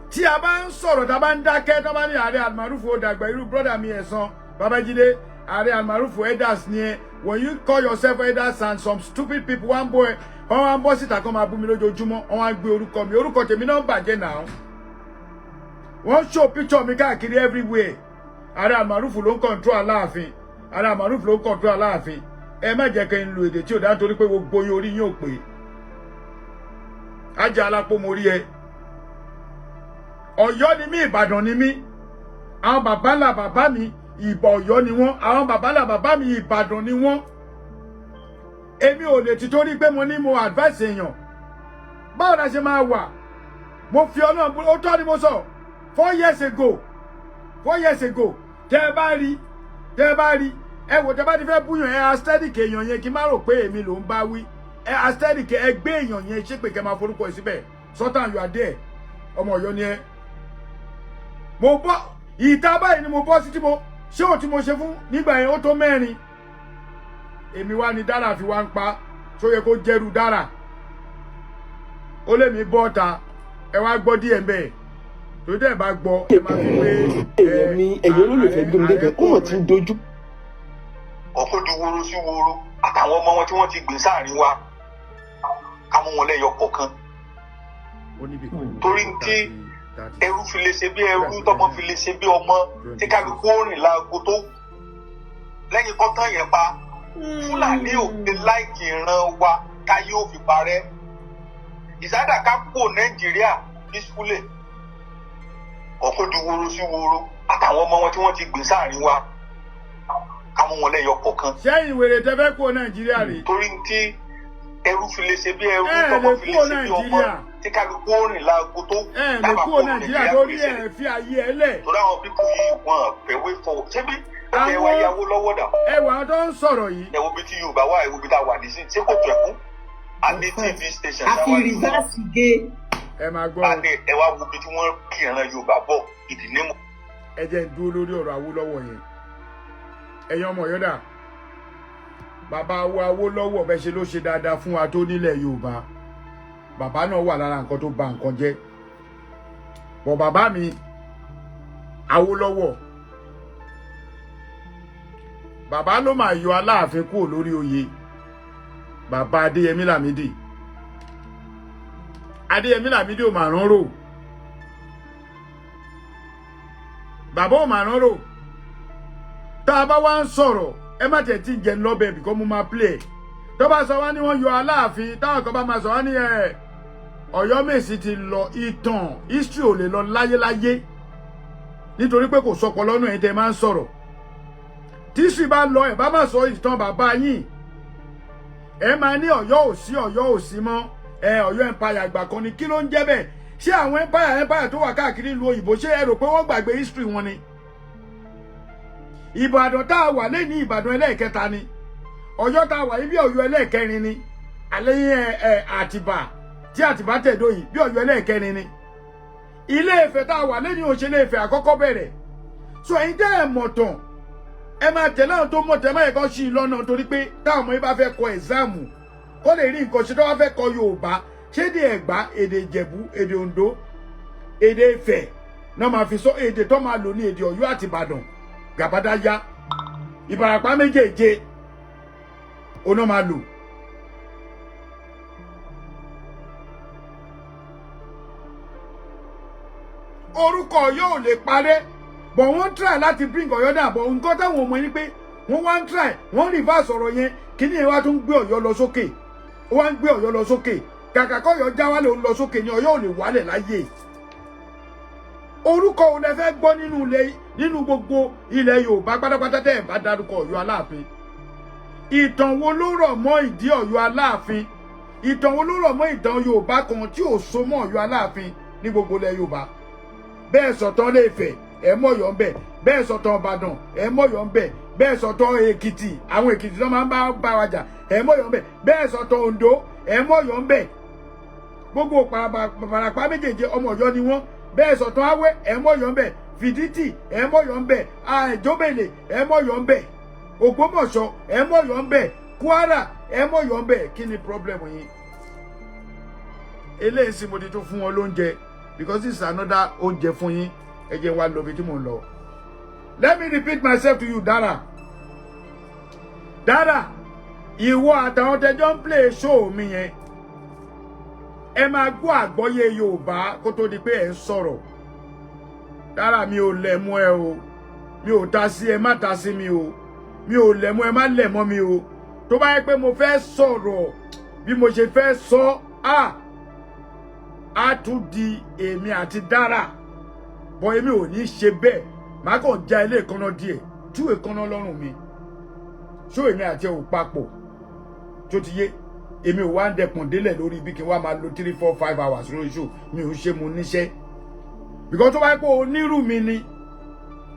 tí a bá ń sọ̀rọ̀, tá a bá ń dákẹ́, tá a bá ní ààrẹ Almaroof ó dàgbà, irú brother mi ẹ̀sán Babájídé, ààrẹ Almaroof elders ni ẹ. When you call yourself elders and some stupid people wá ń bọ́ ẹ, wọ́n wá ń bọ́ síta kó máa bú mi lójoojúmọ́, wọ́n wá ń gbé orúkọ mi, orúkọ tèmi náà ń bàjẹ́ náà. Wọ́n show picture mi káàkiri everywhere. Ààrẹ Almaroof ló ń control Aláàfin, ààrẹ Almaroof ló ń control Aláàfin. Ẹ má jẹ́ kí n lo èdè tí ò dá, nítorí pé gbogbo yín orí yín ò pé. Ajá alápò mo rí ẹ. Ọ̀yọ́ ni mí, Ìbàdàn ni mí. Àwọn bàbá ńlá bàbá mi, ìbà Ọ̀yọ́ ni wọ́n. Àwọn bàbá ńlá bàbá mi, Ìbàdàn ni wọ́n. Èmi ò lè ti torí pé mo ní mo advice èèyàn, báwo la ṣe máa wà? Mo fi Ọlọ́run, ó tọ́ ni mo sọ. 4 years ago, 4 years ago, tẹ́ ẹ bá rí, tẹ́ ẹ bá rí, ẹ wò, tẹ́ bá ti fẹ́ búyàn, ẹ aesthetic èèyàn yẹn, kí n má rò pé èmi ló ń bá wí. Ẹ aesthetic, ẹ gbé èèyàn yẹn ṣépè, kẹ́ máa forúkọ ẹ síbẹ̀. Sultan, you are there. Ọmọ Ọ̀yọ́ ni ẹ. Mo bọ́ ìta báyìí ni mo bọ́ sí tí mo ṣé ò tí mo ṣe fún nígbà yẹn, ó tó mẹ́rin. Èmi wá ní dára fi wá ń pa tó yẹ kó jẹ́rú dára. Ó lé mi bọ́ ta. Ẹ wá gbọ́ díẹ̀ mbẹ́. Tó dẹ̀ bá gbọ́, ẹ máa fi pé Èèyàn mi, ẹ̀yin olólùfẹ́ Gbémidébẹ̀, ó mọ̀ tí ń dojú Ọ̀kọ́ di woro sí woro àtàwọn ọmọ wọn tí wọ́n ti gbìn sáàrin wa, ká mú wọn lẹ́yọ kọ̀ọ̀kan. Ó níbi kan. Torí tí ẹrú fi lè ṣe bí ẹrú, tọmọ fi lè ṣe bí ọmọ, tí kálukú ó rìn láago tó lẹ́yìn kọ́tán yẹn pa. Fúlàní ò gbé láìkì ìran wa káyé ò fi parẹ́. Ìsádà ká kúrò Nàìjíríà peacefully. Ọ̀kọ́ di woro sí woro àtàwọn ọmọ wọn tí wọ́n ti gbìn sáàrin wa, ká mú wọn lẹ́yọ kọ̀ọ̀kan. Sẹ́yìn wèrè tẹ́ fẹ́ kó Nàìjíríà rè? Torí tí ẹrú fi lè ṣe bí ẹrú, Ẹ lè tọmọ fi lè kúrò ṣe bí ọmọ, Nàìjíríà. tí kálukú ó rìn láago tó Ẹ lè kúrò Nàìjíríà lórí ẹ fi àyè ẹ lẹ̀. Torí àwọn people yìí, wọn fẹ̀wé fọ ṣébí ẹ wá yàwó lọ́wọ́ dà. Ẹ wà tó ń sọ̀rọ̀ yìí. Ẹ wo bí tí Yorùbá wà, ẹ wo bí tá a wà nísìnyí. Ṣé kò tó ẹkún? A ní TV station. Àfi reverse gé. Ẹ máa gbọ́. A ní ẹ wá wo bí tí wọ́n kí ìran Yorùbá bọ̀ ìdí nímọ̀. Ẹ jẹ́ ń dúró lórí ọ̀rọ̀ Awólọ́wọ̀ yẹn. Ẹ̀yin ọmọ Ọ̀yọ́dà, bàbá wa Awólọ́wọ̀, bẹ́ẹ̀ ṣe ló ṣe dáadáa fún wa tó nílẹ̀ Yorùbá, bàbá náà wà lára nǹkan tó ba nǹkan jẹ́ bọ̀. Bàbá mi Awólọ́wọ̀, bàbá ló máa yọ Aláàfin kúrò lórí oyè. Bàbá Adéyẹmí Lámídì, Adéyẹmí Lámídì ò máa rán rò, bàbá ò máa rán rò. Tá a bá wá ń sọ̀rọ̀, ẹ má tẹ̀ tí ń jẹ lọ́bẹ̀ bìkọ́ mo máa play ẹ̀. Tó bá sọ wá ní wọ́n yọ Aláàfin, táwọn kan bá máa sọ wá ní ẹ̀ Ọ̀yọ́mèsì ti lọ. Ìtàn history ò lè lọ láyéláyé, nítorí pé kò sọpọ̀ lọ́nà. Ẹ̀ tẹ́ máa ń sọ̀rọ̀ tí history bá lọ, ẹ̀ bá má sọ ìtàn bàbá yín, ẹ máa ní Ọ̀yọ́ ò sí, Ọ̀yọ́ ò sí mọ́. Ẹ Ọ̀yọ́ empire àgbà kan ni. Kí ló ń jẹ́ bẹ́ẹ̀? Ṣé àwọn empire tó wà káàkiri ìlú òyìnbó, ṣé ẹ rò pé wọ́n gbàgbé history wọn ni? Ìbàdàn tá a wà lẹ́ni, Ìbàdàn ẹlẹ́ẹ̀kẹta ni. Ọ̀yọ́ tá a wà yìí, bí Ọ̀yọ́ ẹlẹ́ẹ̀kẹrin ni. Àlẹ́yìn ẹ ẹ Àtìbà tí Àtìbà tẹ̀dó yìí, bí Ọ̀yọ́ ẹlẹ́ẹ̀kẹrin ni. Ilé Ifẹ̀ tá a wà lẹ́ni, òṣèlú Ifẹ̀ àkọ́kọ́ bẹ̀rẹ̀. So ẹ̀yin tẹ́ ẹ̀ mọ̀ tán, ẹ máa tẹ̀lé àwọn tó mọ̀ tẹ́, má yẹ kó ṣì lọ́nà, torí pé táwọn ọmọ yìí bá fẹ́ kọ exam, kó lè rí nǹkan ṣe. Tó bá fẹ́ kọ Yorùbá, ṣé èdè Ẹ̀gbá, èdè Ìjẹ̀bú, èdè Oǹdó, èdè Ifẹ̀ náà máa fi sọ? Èdè tó máa lò ní èdè Ọ̀yọ́ àti Ìbàdàn gàbádáyá, Ìbàràpá méjèèje oná máa lò. Orúkọ Ọ̀yọ́ ò lè parẹ́, but wọ́n try láti bring Ọ̀yọ́ down. But nǹkan táwọn ọmọ yín pé wọ́n wá ń try, wọ́n reverse ọ̀rọ̀ yẹn. Kíní yẹn wá tún gbé Ọ̀yọ́ lọ sókè, ó wá ń gbé Ọ̀yọ́ lọ sókè. Kàkà kọ́yọ́ já wálé, òun lọ sókè ní. Ọ̀yọ́ ò lè wálẹ̀ láyé. Orúkọ òun lẹ fẹ́ gbọ́ nínú ilẹ̀, nínú gbogbo ilẹ̀ Yorùbá pátápátá, tẹ́ ẹ̀ bá dárúkọ Ọ̀yọ́ Aláàfin? Ìtàn wo ló rọ̀ mọ́ ìdí Ọ̀yọ́ Aláàfin? Ìtàn wo ló rọ̀ mọ́ ìtàn Yorùbá kan tí ò so mọ́ Ọ̀yọ́ Aláàfin ní gbogbo ilẹ̀ Yorùbá? Bẹ́ẹ̀ sọ̀tàn Ilé-Ifẹ̀, ẹ̀ mọ̀yọ́ ń bẹ̀. Bẹ́ẹ̀ sọ̀tàn Ìbàdàn, ẹ̀ mọ̀yọ́ ń bẹ̀. Bẹ́ẹ̀ sọ̀tàn Èkìtì, àwọn Èkìtì tó máa ń bá wa jà, ẹ̀ mọ̀yọ́ ń bẹ̀. Bẹ́ẹ̀ sọ̀tàn Oǹdó, ẹ̀ mọ̀yọ́ ń bẹ̀. Gbogbo Ìbàràpá méjèèjì, ọmọ Ọ̀yọ́ ni wọ́n. Bẹ́ẹ̀ sọ̀tàn Awẹ́, ẹ̀ mọ̀yọ́ ń bẹ̀. Fìdítì, ẹ̀ mọ̀yọ́ ń bẹ̀. Àìjóbèlè, ẹ̀ mọ̀yọ́ ń bẹ̀. Ògbómọ̀ṣọ́, ẹ̀ mọ̀yọ́ ń bẹ̀. Kwara, ẹ̀ mọ̀yọ́ ń bẹ̀. Kí ni problem yín? Eléyìí sì mo ti tún fún wọn lóúnjẹ, because this is another oúnjẹ fún yín. Ẹ jẹ́ wá lọ ibi tí mò ń lọ. Let me repeat myself to you, Dara. Dara, ìwọ àtàwọn tẹjọ ń play show mi yẹn, ẹ máa gbọ́ àgbọ́yé Yorùbá kó tó di pé ẹ ń sọ̀rọ̀. Dara, mi ò lẹ̀ mọ́ ẹ o, mi ò ta sí ẹ, má ta sí mi o. Mi ò lẹ̀ mọ́ ẹ, má lẹ̀ mọ́ mi o. Tó bá yẹ pé mo fẹ́ sọ̀rọ̀ bí mo ṣe fẹ́ sọ, á tún di èmi àti Dara bọ́. Èmi ò ní ṣe bẹ́ẹ̀. Màá kàn já ilé ìkànnà díẹ̀ tú ìkànnà lọ́rùn mi ṣó. Èmi àti ẹ̀ ò papọ̀ tó ti yé. Èmi ò wá ń dẹkùn délẹ̀ lórí ibi kí n wá máa lo 3, 4, 5 hours lórí show. Mi ò ṣe mo níṣẹ́, because tó bá yẹ pé onírú mi ni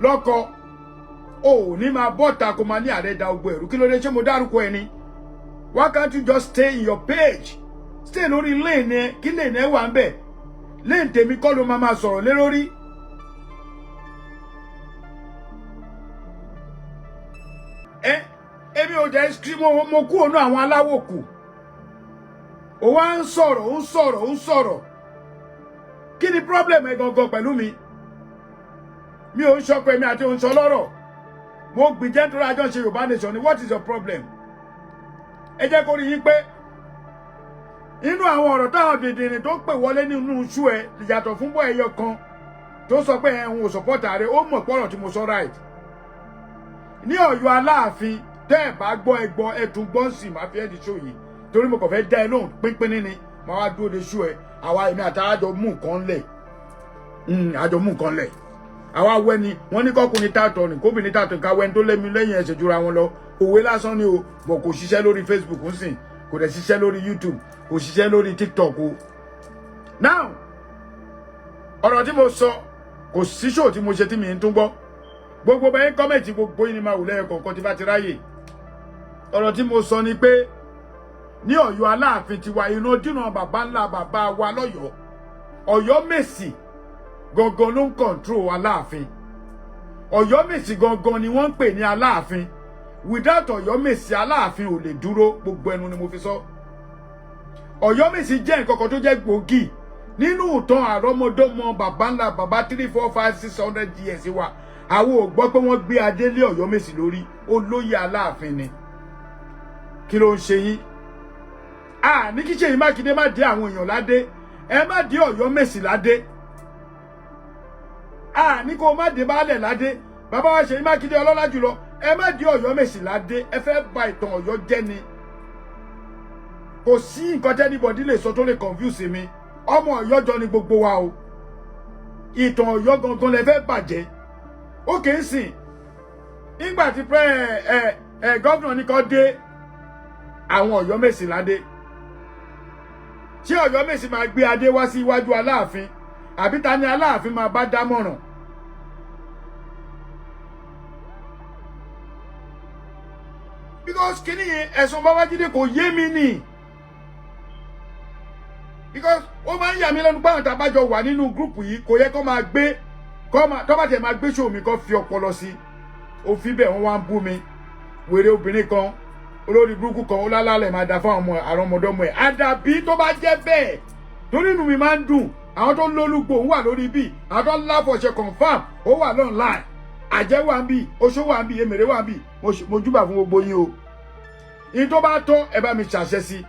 lọ́kọ, o ò ní máa bọ́ta kó máa ní ààrẹ da ogbó ẹ̀rú. Kí ló dé? Ṣé mo dárúkọ ẹni? Why can't you just stay in your page, stay lórí lane ẹ, kí lane ẹ wà ń bẹ̀? Lane tèmi kọ́ ló máa máa sọ̀rọ̀ lé lórí. Ẹ èmi ò jẹ́ kí mo kú ònú àwọn aláwọ̀ kù. Ó wá ń sọ̀rọ̀, ń sọ̀rọ̀, ń sọ̀rọ̀. Kí Kí ni problem ẹ gangan pẹ̀lú mi? Mi ò ń ṣọkọ èmi àti òun sọ lọ́rọ̀. Mo gbìjẹ́ nítorí àjọ ń ṣe Yorùbá nation ni. What is your problem? Ẹ jẹ́ kó rí yín pé inú àwọn ọ̀rọ̀ táwọn dìndìnrín tó pè wọlé nínú iṣu ẹ yàtọ̀ fún bọ́ ẹyọ kan tó sọ pé ẹ̀hún ò support ààrẹ, ó mọ̀ pọ̀rọ̀ tí mo sọ right. Ní Ọ̀yọ́ Aláàfin, tẹ́ ẹ̀ bá gbọ́, ẹ gbọ́, ẹ tún gbọ́ sí, máa fi ẹ́ di show yìí torí mo kàn fẹ́ dá ẹ lóhùn pínpín ní. Máa wá dúró de show ẹ. Àwa èmi àti àjọ mú nǹkan lẹ̀, àjọ mú nǹkan lẹ̀. Àwa wẹ́ni wọ́n ní kọ́kùnrin tààtọ̀ ní kóbìnrin tààtọ̀, ká wẹ́ni tó lémi lẹ́yìn ẹsẹ̀ jura wọn lọ. Òwe lásán ni o, bọ̀ kò ṣiṣẹ́ lórí Facebook ń sìn, kò dẹ̀ ṣiṣẹ́ lórí YouTube, kò ṣiṣẹ́ lórí TikTok o. Now, ọ̀rọ̀ tí mo sọ, kò sí show tí mo ṣe tí mi ń tún gbọ́. Gbogbo bẹ́ẹ̀ comment, gbogbo yìí ni máa wù lẹ́yìn kọ̀ọ̀kan tí bá ti ráyè. Ọ̀rọ̀ tí mo sọ ni pé ní Ọ̀yọ́ Aláàfin tiwa, ìrandíran bàbá ńlá bàbá wa lọ́yọ̀ọ́, Ọ̀yọ́ Mèsì gangan ló ń control Aláàfin. Ọ̀yọ́ Mèsì gangan ni wọ́n ń pè ní Aláàfin. Without Ọ̀yọ́ Mèsì, Aláàfin ò lè dúró. Gbogbo ẹnu ni mo fi sọ. Ọ̀yọ́ Mèsì jẹ́ nǹkan kan tó jẹ́ gbòógì nínú ìtàn àrọ́mọdọ́mọ bàbá ńlá bàbá 3, 4, 5, 600 years wa. Àwọn ò gbọ́ pé wọ́n gbé adé lé Ọ̀yọ́ Mèsì lórí. Olóyè Aláàfin ni. Kí ló ń ṣe yín? A ní kí Ṣèyí Mákindé má dé àwọn èèyàn ládé, ẹ má dé Ọ̀yọ́ Mèsì ládé. A ní kó má dé baálẹ̀ ládé. Bàbá wa Ṣèyí Mákindé, ọlọ́lá jùlọ, ẹ má dé Ọ̀yọ́ Mèsì ládé. Ẹ fẹ́ bà ìtàn Ọ̀yọ́ jẹ́ ni. Kò sí nǹkan tí anybody lè sọ tó lè confuse mi. Ọmọ Ọ̀yọ́ jọ ni gbogbo wa o. Ìtàn Ọ̀yọ́ gangan lẹ fẹ́ bàjẹ́. Ó kì í sìn nígbà tí pẹ́ ẹ ẹ governor ní kó dé àwọn Ọ̀yọ́ Mèsì ládé. Ṣé Ọ̀yọ́ Mèsì máa gbé adé wá sí iwájú Aláàfin, àbí ta ni Aláàfin máa bá dámọ̀ràn? Because kíní yẹn, ẹ̀sùn Babájídé kò yé mi nì, because ó máa ń yà mí lẹ́nu pé àwọn tàbájọ wà nínú group yìí, kò yẹ kó máa gbé, kó máa tó bá tiẹ̀ máa gbé show mi, kó fi ọpọlọ sí. Òfin bẹ́ẹ̀, wọ́n wá ń bú mi. Wèrè obìnrin kan, olórí burúkú kan, ó lálálẹ̀ máa da fún àwọn ọmọ àrọ́mọdọ́mọ ẹ̀. Àdàbí tó bá jẹ́ bẹ́ẹ̀, torí inú mi máa ń dùn. Àwọn tó lólùgbò ń wà lórí bí, àwọn tó láfọ̀ṣẹ confam ó wà online, àjẹ́ wà ń bì, oṣó wà ń bì, èmèrè wà ń bì. Mo júbà fún gbogbo yín o. Ní tó bá tọ́, ẹ bá mi ṣàṣẹ sí.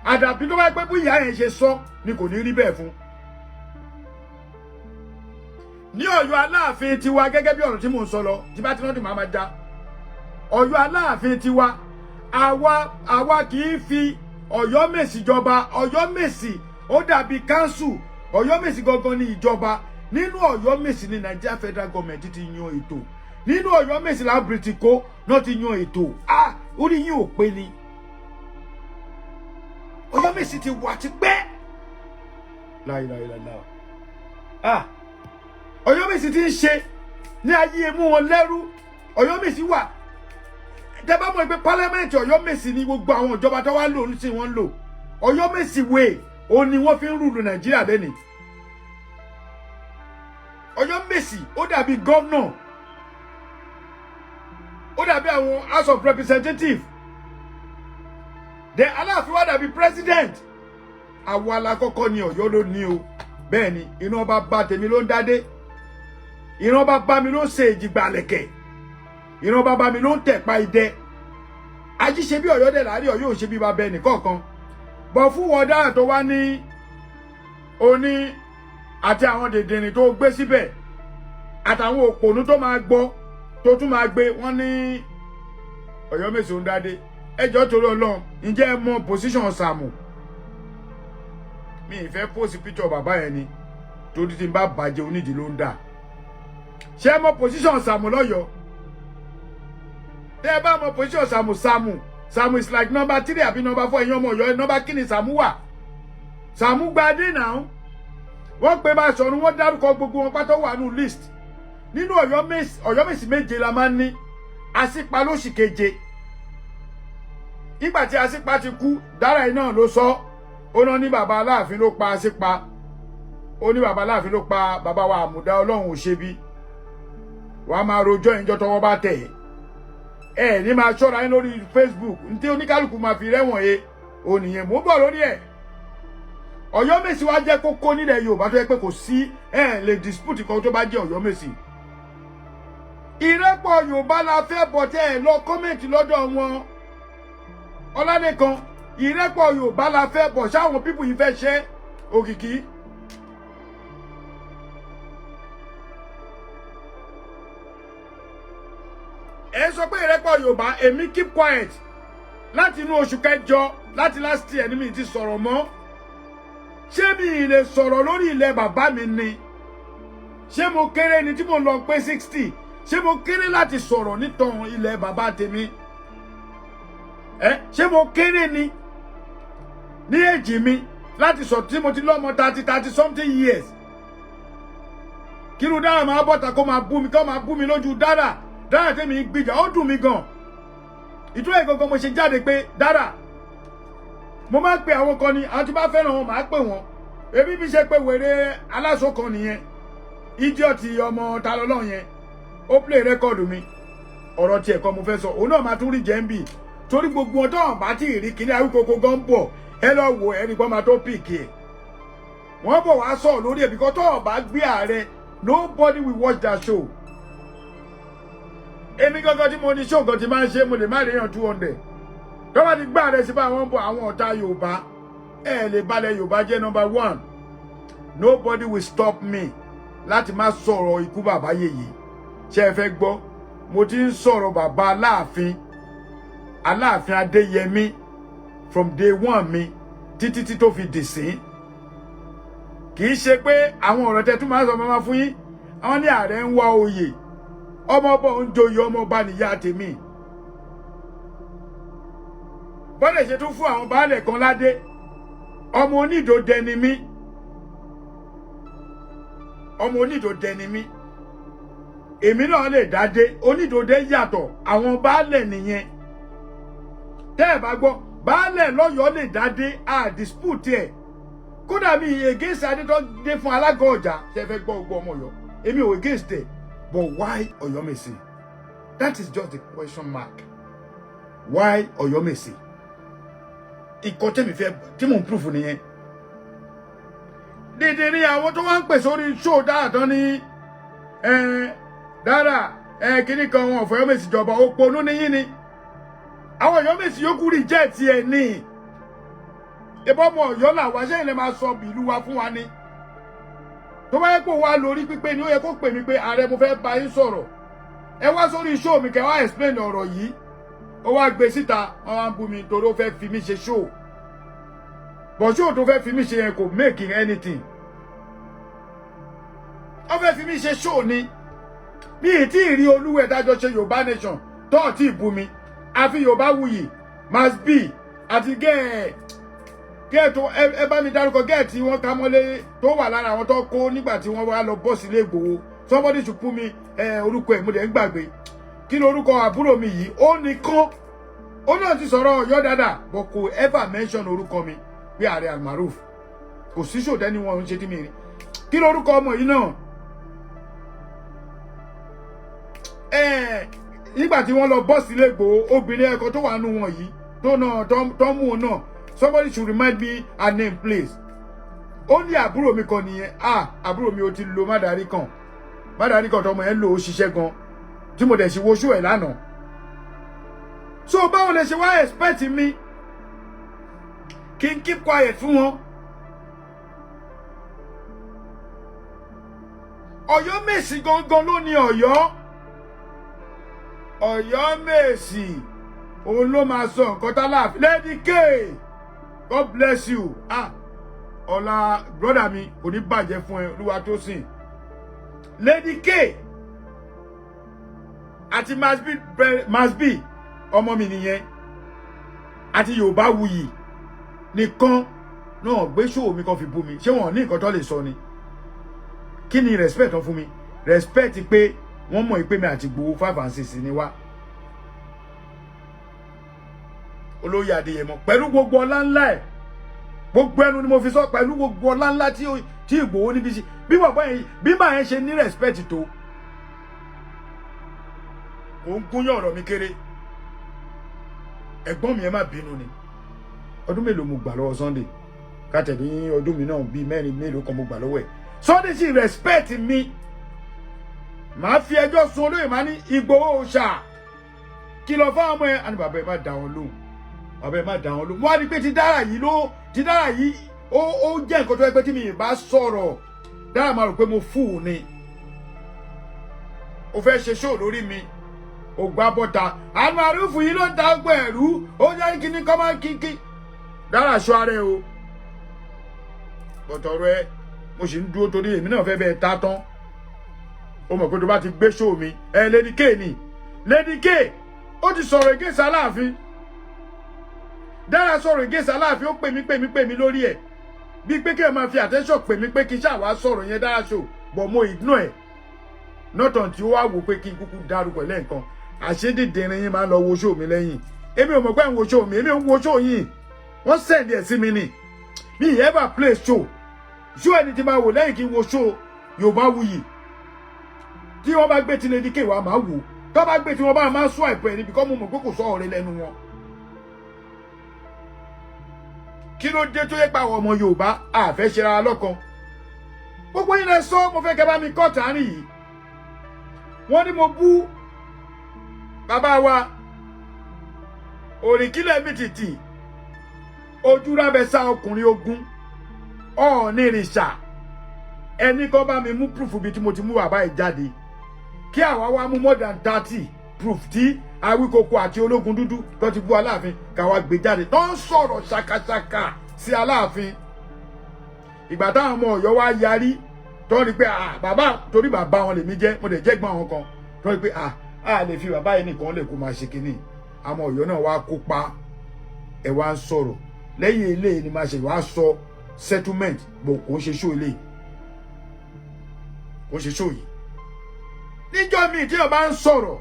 Àdàbí tó bá pẹ́ bí ìyá yẹn ṣe sọ ni, kò ní rí bẹ́ẹ̀ fún. Ní Ọ̀yọ́ Aláàfin tiwa, gẹ́gẹ́ bí ọ̀rọ̀ tí mò ń sọ lọ, tí bá ti rántí màá máa já. Ọ̀yọ́ Aláàfin tiwa, àwa kì í fi Ọ̀yọ́ Mèsì jọba. Ọ̀yọ́ Mèsì ó dàbí council. Ọ̀yọ́ Mèsì gangan ní ìjọba. Nínú Ọ̀yọ́ Mèsì ní Nigeria federal government ti yan ètò. Nínú Ọ̀yọ́ Mèsì la Britico náà ti yan ètò. Ah, orí yín ò pé ni. Ọ̀yọ́ Mèsì ti wà tipẹ́ láìláìláìlá. Ah, Ọ̀yọ́ Mèsì ti ń ṣe ní ayé mú wọn lẹ́rú. Ọ̀yọ́ Mèsì wà. Tẹ́ bá mọ̀ pé parliament Ọ̀yọ́ Mèsì ni gbogbo àwọn ìjọba tó wá lò ní sí wọ́n ń lò. Ọ̀yọ́ Mèsì way òun ni wọ́n fi ń rule Nàìjíríà lẹ́nìí. Ọ̀yọ́ Mèsì ó dàbí governor, ó dàbí àwọn House of Representatives, then Aláàfin wá dàbí president. Àwọn alákọ̀ọ́kọ́ ni Ọ̀yọ́ ló ní o. Bẹ́ẹ̀ ni iná bá bá tèmi ló ń dádé, ìran bàbá mi ló ń ṣe èjìgbà lẹ̀kẹ̀, ìran bàbá mi ló ń tẹ̀pa idẹ. Ajíṣe bí Ọ̀yọ́ dẹ̀ láàrin Ọ̀yọ́ ò ṣe bí bàbá ẹnì kọ̀ọ̀kan bọ̀ fún wọn dáhà tó wá ní oní àti àwọn dèdèrìn tó gbé síbẹ̀ àtàwọn òpònú tó máa gbọ́, tó tún máa gbé wọ́n ní Ọ̀yọ́ Mèsì ń dádé. Ẹjọ́, torí Ọlọ́run, ǹjẹ́ ẹ mọ position Sàámù? Mi ì fẹ́ post picture bàbá yẹn ni, torí tí n bá bàjẹ́, onídìí ló ń dà. Ṣé ẹ mọ position Sàámù lọ́yọ̀ọ́? Tẹ́ ẹ bá mọ position Sàámù, Sàámù is like number 3 àbí number 4. Ẹ̀yin ọmọ Ọ̀yọ́, number kíni Sàámù wà? Sàámù gba adé náà. Wọ́n pe bá sọ̀rọ̀, wọ́n dárúkọ gbogbo wọn pátá wà nù list nínú Ọ̀yọ́ Mèsì. Méje la máa ń ní, Asípa lóṣì keje. Nígbà tí Asípa ti kú, dára iná ló sọ ó náà ní bàbá Aláàfin ló pa Asípa. Ó ní bàbá Aláàfin ló pa bàbá wa Àmùdá. Ọlọ́run ò ṣe bí wàá máa rojọ́ ìjọ tọwọ́ bá tẹ̀ ẹ ní máa ṣọ́ra yín lórí Facebook. Ní tí oníkálukú máa fi rẹ́wọ̀n he ònìyẹn, mò ń bọ̀ lórí ẹ̀. Ọ̀yọ́mèsì wá jẹ́ kókó nílẹ̀ Yorùbá tó yẹ pé kò sí ẹ̀ lè dispute kan tó bá jẹ́ Ọ̀yọ́mèsì. Ìrẹ́pọ̀ Yorùbá la fẹ́ bọ̀, tẹ́ ẹ̀ lọ comment lọ́dọ̀ wọn. Ọlálẹ́kan, ìrẹ́pọ̀ Yorùbá la fẹ́ bọ̀, ṣáwọn people yìí fẹ́ ṣe òkìkí. Ẹ sọ pé ìrẹ́pọ̀ Yorùbá, èmi keep quiet láti inú oṣù kẹjọ, láti last year ni mi ti sọ̀rọ̀ mọ́. Ṣé mi ì lè sọ̀rọ̀ lórí ilẹ̀ bàbá mi ni? Ṣé mo kéré ni tí mo lọ pé 60? Ṣé mo kéré láti sọ̀rọ̀ nítan ilẹ̀ bàbá tèmi? Ẹ ṣé mo kéré ni ní èjì mi láti sọ tí mo ti lọ́mọ 30 something years? Kírun dára máa bọ́ta kó máa bú mi, kó máa bú mi lójú dára dára tèmi gbìjà, ó dùn mí gan. Ìtura ìgangan mo ṣe jáde pé dára, mo máa ń pe àwọn kan ni, àwọn tí bá fẹ́ràn wọn máa pè wọ́n. Ebi bí ṣe pé wèrè aláṣọ kan nìyẹn, idiot ọmọ ta lọ́lọ́ yẹn, ó play record mi. Ọ̀rọ̀ tiẹ̀ kọ́ mo fẹ́ sọ, òun náà máa tún rí jẹ́ ń bì torí gbogbo ọ̀tọ̀ ọ̀bá tí ì rí kíní Awíkókó gan bọ̀. Ẹ lọ wò, ẹnì kan máa tó pick ẹ̀, wọ́n bọ̀ wá sọ̀rọ̀ lórí ẹ̀ bíkọ́ tó ọ̀bá gbé ààrẹ, nobody will watch that show. Èmi gangan tí mo ní show gan ti máa ń ṣe, mo lè má ríyàn 200. Tó bá ti gbá ààrẹ sí bá àwọn bọ̀, àwọn ọ̀tá Yorùbá ẹ̀ lè balẹ̀ Yorùbá jẹ́. Number one, nobody will stop me láti má sọ̀rọ̀ ikú bàbá yèyé. Ṣé ẹ fẹ́ gbọ́? Mo ti ń sọ̀rọ̀ bàbá Aláàfin, Aláàfin Adéyẹmí, from day one mi títí tí tó fi dì sí. Kì í ṣe pé àwọn ọ̀rọ̀ tẹ́ tún máa ń sọ máa fún yín. Àwọn ní ààrẹ ń wá oyè, ọmọ ọba ń joyè, ọmọ ọba nìyá tèmi. Bọ́dẹ̀ ṣe tún fún àwọn baálẹ̀ kan ládé, ọmọ onídòdẹ ni mí, ọmọ onídòdẹ ni mí, èmi náà lè dádé. Onídòdẹ yàtọ̀, àwọn baálẹ̀ nìyẹn. Tẹ́ ẹ̀ bá gbọ́, baálẹ̀ lọ́yọ̀ọ́ lè dádé, a dispute ẹ̀. Kódà mi against adé tó dé fún alága ọjà. Ṣe fẹ́ gbọ́? Gbọ́ ọmọ Ọ̀yọ́, èmi ò against ẹ̀, but why Ọ̀yọ́mèsì? That is just the question mark. Why Ọ̀yọ́mèsì? Ìkọ́ tẹ̀mí fẹ́ tí mò ń proof nìyẹn. Dèdè ni àwọn tó wá ń pè sórí show dáadáa ní dára kíní kan, wọn ọ̀fọ̀ Ọ̀yọ́mèsì jọba. Òpònú níyìn ni àwọn Ọ̀yọ́mèsì yòókù reject ẹ̀ ní ìbọn. Ọmọ Ọ̀yọ́ làwa, ṣé ilẹ̀ máa sọ ìlú wa fún wa ni? Tó bá yẹ kó wá lórí pípé ni, ó yẹ kó pè mí pé, "Ààrẹ, mo fẹ́ bá yín sọ̀rọ̀, ẹ wá sórí show mi kẹ́ wá explain ọ̀rọ̀ yìí." Ó wá gbé síta, wọ́n wá ń bú mi torí ó fẹ́ fi mí ṣe show. But show tó fẹ́ fi mí ṣe yẹn kò make anything. Ó fẹ́ fi mí ṣe show ni. Mi ì tí ì rí olúwẹ̀ dájọ́ ṣe Yorùbá Nation tó ọ̀ tí ì bú mi, àfi Yorùbá Wuyì, must be, àti gẹ́ẹ̀ gẹ́ẹ̀ tó ẹ bá mi dárúkọ gẹ́ẹ̀ tí wọ́n ká mọ́lé tó wà lára àwọn tó kó nígbà tí wọ́n wá lọ bọ́ sílé Ìgbòho. Somebody should put me orúkọ ẹ̀, mo dẹ̀ ń gbàgbé. Kí ni orúkọ àbúrò mi yìí? Ó nìkan, ó náà ti sọ̀rọ̀ Ọ̀yọ́ dáadáa, but kò ever mention orúkọ mi pé ààrẹ Almaroof. Kò sí ṣòtẹ́ ni wọn ń ṣe tí mi rí. Kí ni orúkọ ọmọ yìí náà? Nígbà tí wọ́n lọ bọ́ sílé Ìgbòho, obìnrin ẹ̀kọ́ tó wà nù wọn yìí tó náà tó mú un náà, somebody should remind me her name, please. Ó ní àbúrò mi kan nìyẹn. Ah, àbúrò mi, ò ti lo mádàrí kan, mádàrí kan tọmọ ẹ lò ó ṣiṣẹ́ gan, tí mo dẹ̀ ṣe wo show ẹ̀ lánàá. So báwo lè ṣe wá expect mi kí n keep quiet fún wọn? Ọ̀yọ́mèsì gangan ló ní Ọ̀yọ́. Ọ̀yọ́mèsì òun ló máa sọ nǹkan tá láàfin. Lady K, God bless you. Ah, ọ̀la brother mi, kò ní bàjẹ́ fún ẹ, olúwa tó sìn. Lady K àti Masbi, ọmọ mi nìyẹn, àti Yorùbá Wuyì nìkan náà gbé show mi kan fi bú mi. Ṣé wọn ní nǹkan tó lè sọ ni? Kí ni respect wọn fún mi? Respect pé wọ́n mọ̀ pé mi àti Ìgbòho 5 and 6 ni wá. Olóyè Adéyẹmọ, pẹ̀lú gbogbo ọlá ńlá ẹ̀, gbogbo ẹnu ni mo fi sọ, pẹ̀lú gbogbo ọlá ńlá tí Ìgbòho níbi sí, bí bàbá yẹn, bí màá yẹn ṣe ní respect tó, kò ń gúnyàn ọ̀rọ̀ mi kéré. Ẹ̀gbọ́n mi, ẹ má bínú ni. Ọdún mélòó mo gbà lọ́wọ́ Sunday? Kátẹ̀ ní ọdún mi náà bíi mẹ́rin mélòó kan mo gbà lọ́wọ́ ẹ̀. Sunday sì respect mi. Màá fi ẹjọ́ sun olóyè, máa ní Ìgbòho ṣà kìlọ̀ fáwọn ọmọ ẹ̀. Àní bàbá ẹ̀ má dá wọn lóhùn, bàbá ẹ̀ má dá wọn lóhùn. Wọ́n á rí i pé ti Dára yìí ló ti Dára yìí, ó jẹ́ nǹkan tó yẹ pé tí mi ì bá sọ̀rọ̀, Dára máa rò pé mo fún un ni. Ó fẹ́ ṣe show lórí mi, ó gbá bọ́ta. Àánú àrùfù yìí ló ń ta ọgbẹ́ ẹ̀rú, ó jẹ́ kíní kọ́ máa kíkí. Dára, aṣọ ara ẹ o, bọ̀tọ̀rọ̀ ẹ, mo sì ń dúró torí èmi náà fẹ́ bẹ́ẹ̀ ta tán. Ó mọ̀ pé tó bá ti gbé show mi ẹ, Lady K ni. Lady K ó ti sọ̀rọ̀ against Aláàfin. Dára sọ̀rọ̀ against Aláàfin, ó pè mí, pè mí, pè mí lórí ẹ̀, bíi pé kí ẹ máa fi attention pè mí pé kí n ṣáà wá sọ̀rọ̀ yẹn. Dára show bọ̀, mo ignore ẹ̀, not until ó wá wò pé kí n kúkú dárúkọ ẹ̀ lẹ́ẹ̀kan. Àṣédìdìrín yín máa ń lọ wo show mi lẹ́yìn. Èmi ò mọ̀ pé ń wo show mi, èmi ò ń wo show yín. Wọ́n send ẹ̀ sí mi ni. Mi ì ever play show show ẹni tí máa wò lẹ́yìn kí n wo show Yorùbá Wuyì. Tí wọ́n bá gbé tí Lady K wá, máa wò. Tó bá gbé tí wọ́n bá máa swipe ẹ̀ níbi kọ́, mo mọ̀ pé kò sọ ọ̀rẹ́ lẹ́nu wọn. Kí ló dé tó yẹ pé àwọn ọmọ Yorùbá àfẹ́ ṣe ra lọ́kan? Gbogbo yín lẹ sọ. Mo fẹ́ kẹ́ bá mi kọ́ tàárín yìí. Wọ́n ní mo bú bàbá wa òrìkílẹ̀ mi tìtì ojú rábẹ́sà ọkùnrin ogun Ọ̀ọ̀ni ìrìṣà. Ẹni kan bá mi mú proof bíi tí mo ti mú bàbá yìí jáde, kí àwa wá mú more than 30 proof tí Awíkoko àti Ológun Dúdú tó ti bú Aláàfin, káwa gbé jáde tó ń sọ̀rọ̀ ṣàkàṣàkà sí Aláàfin. Ìgbà táwọn ọmọ Ọ̀yọ́ wá yarí tó rí pé, ah, bàbá, torí bàbá wọn lèmi jẹ́, mo lè jẹ́ gbọ́n àwọn kan tó rí pé, ah, a lè fi bàbá yìí nìkan lè kó máa ṣe kínní. Àwọn Ọ̀yọ́ náà wá kópa. Ẹ wá ń sọ̀rọ̀ lẹ́yìn eléyìí ni máa ṣe wá sọ settlement bò. Kò ń ṣe show eléyìí, kò ń ṣe show yìí. Níjọ́ míì tí o bá ń sọ̀rọ̀,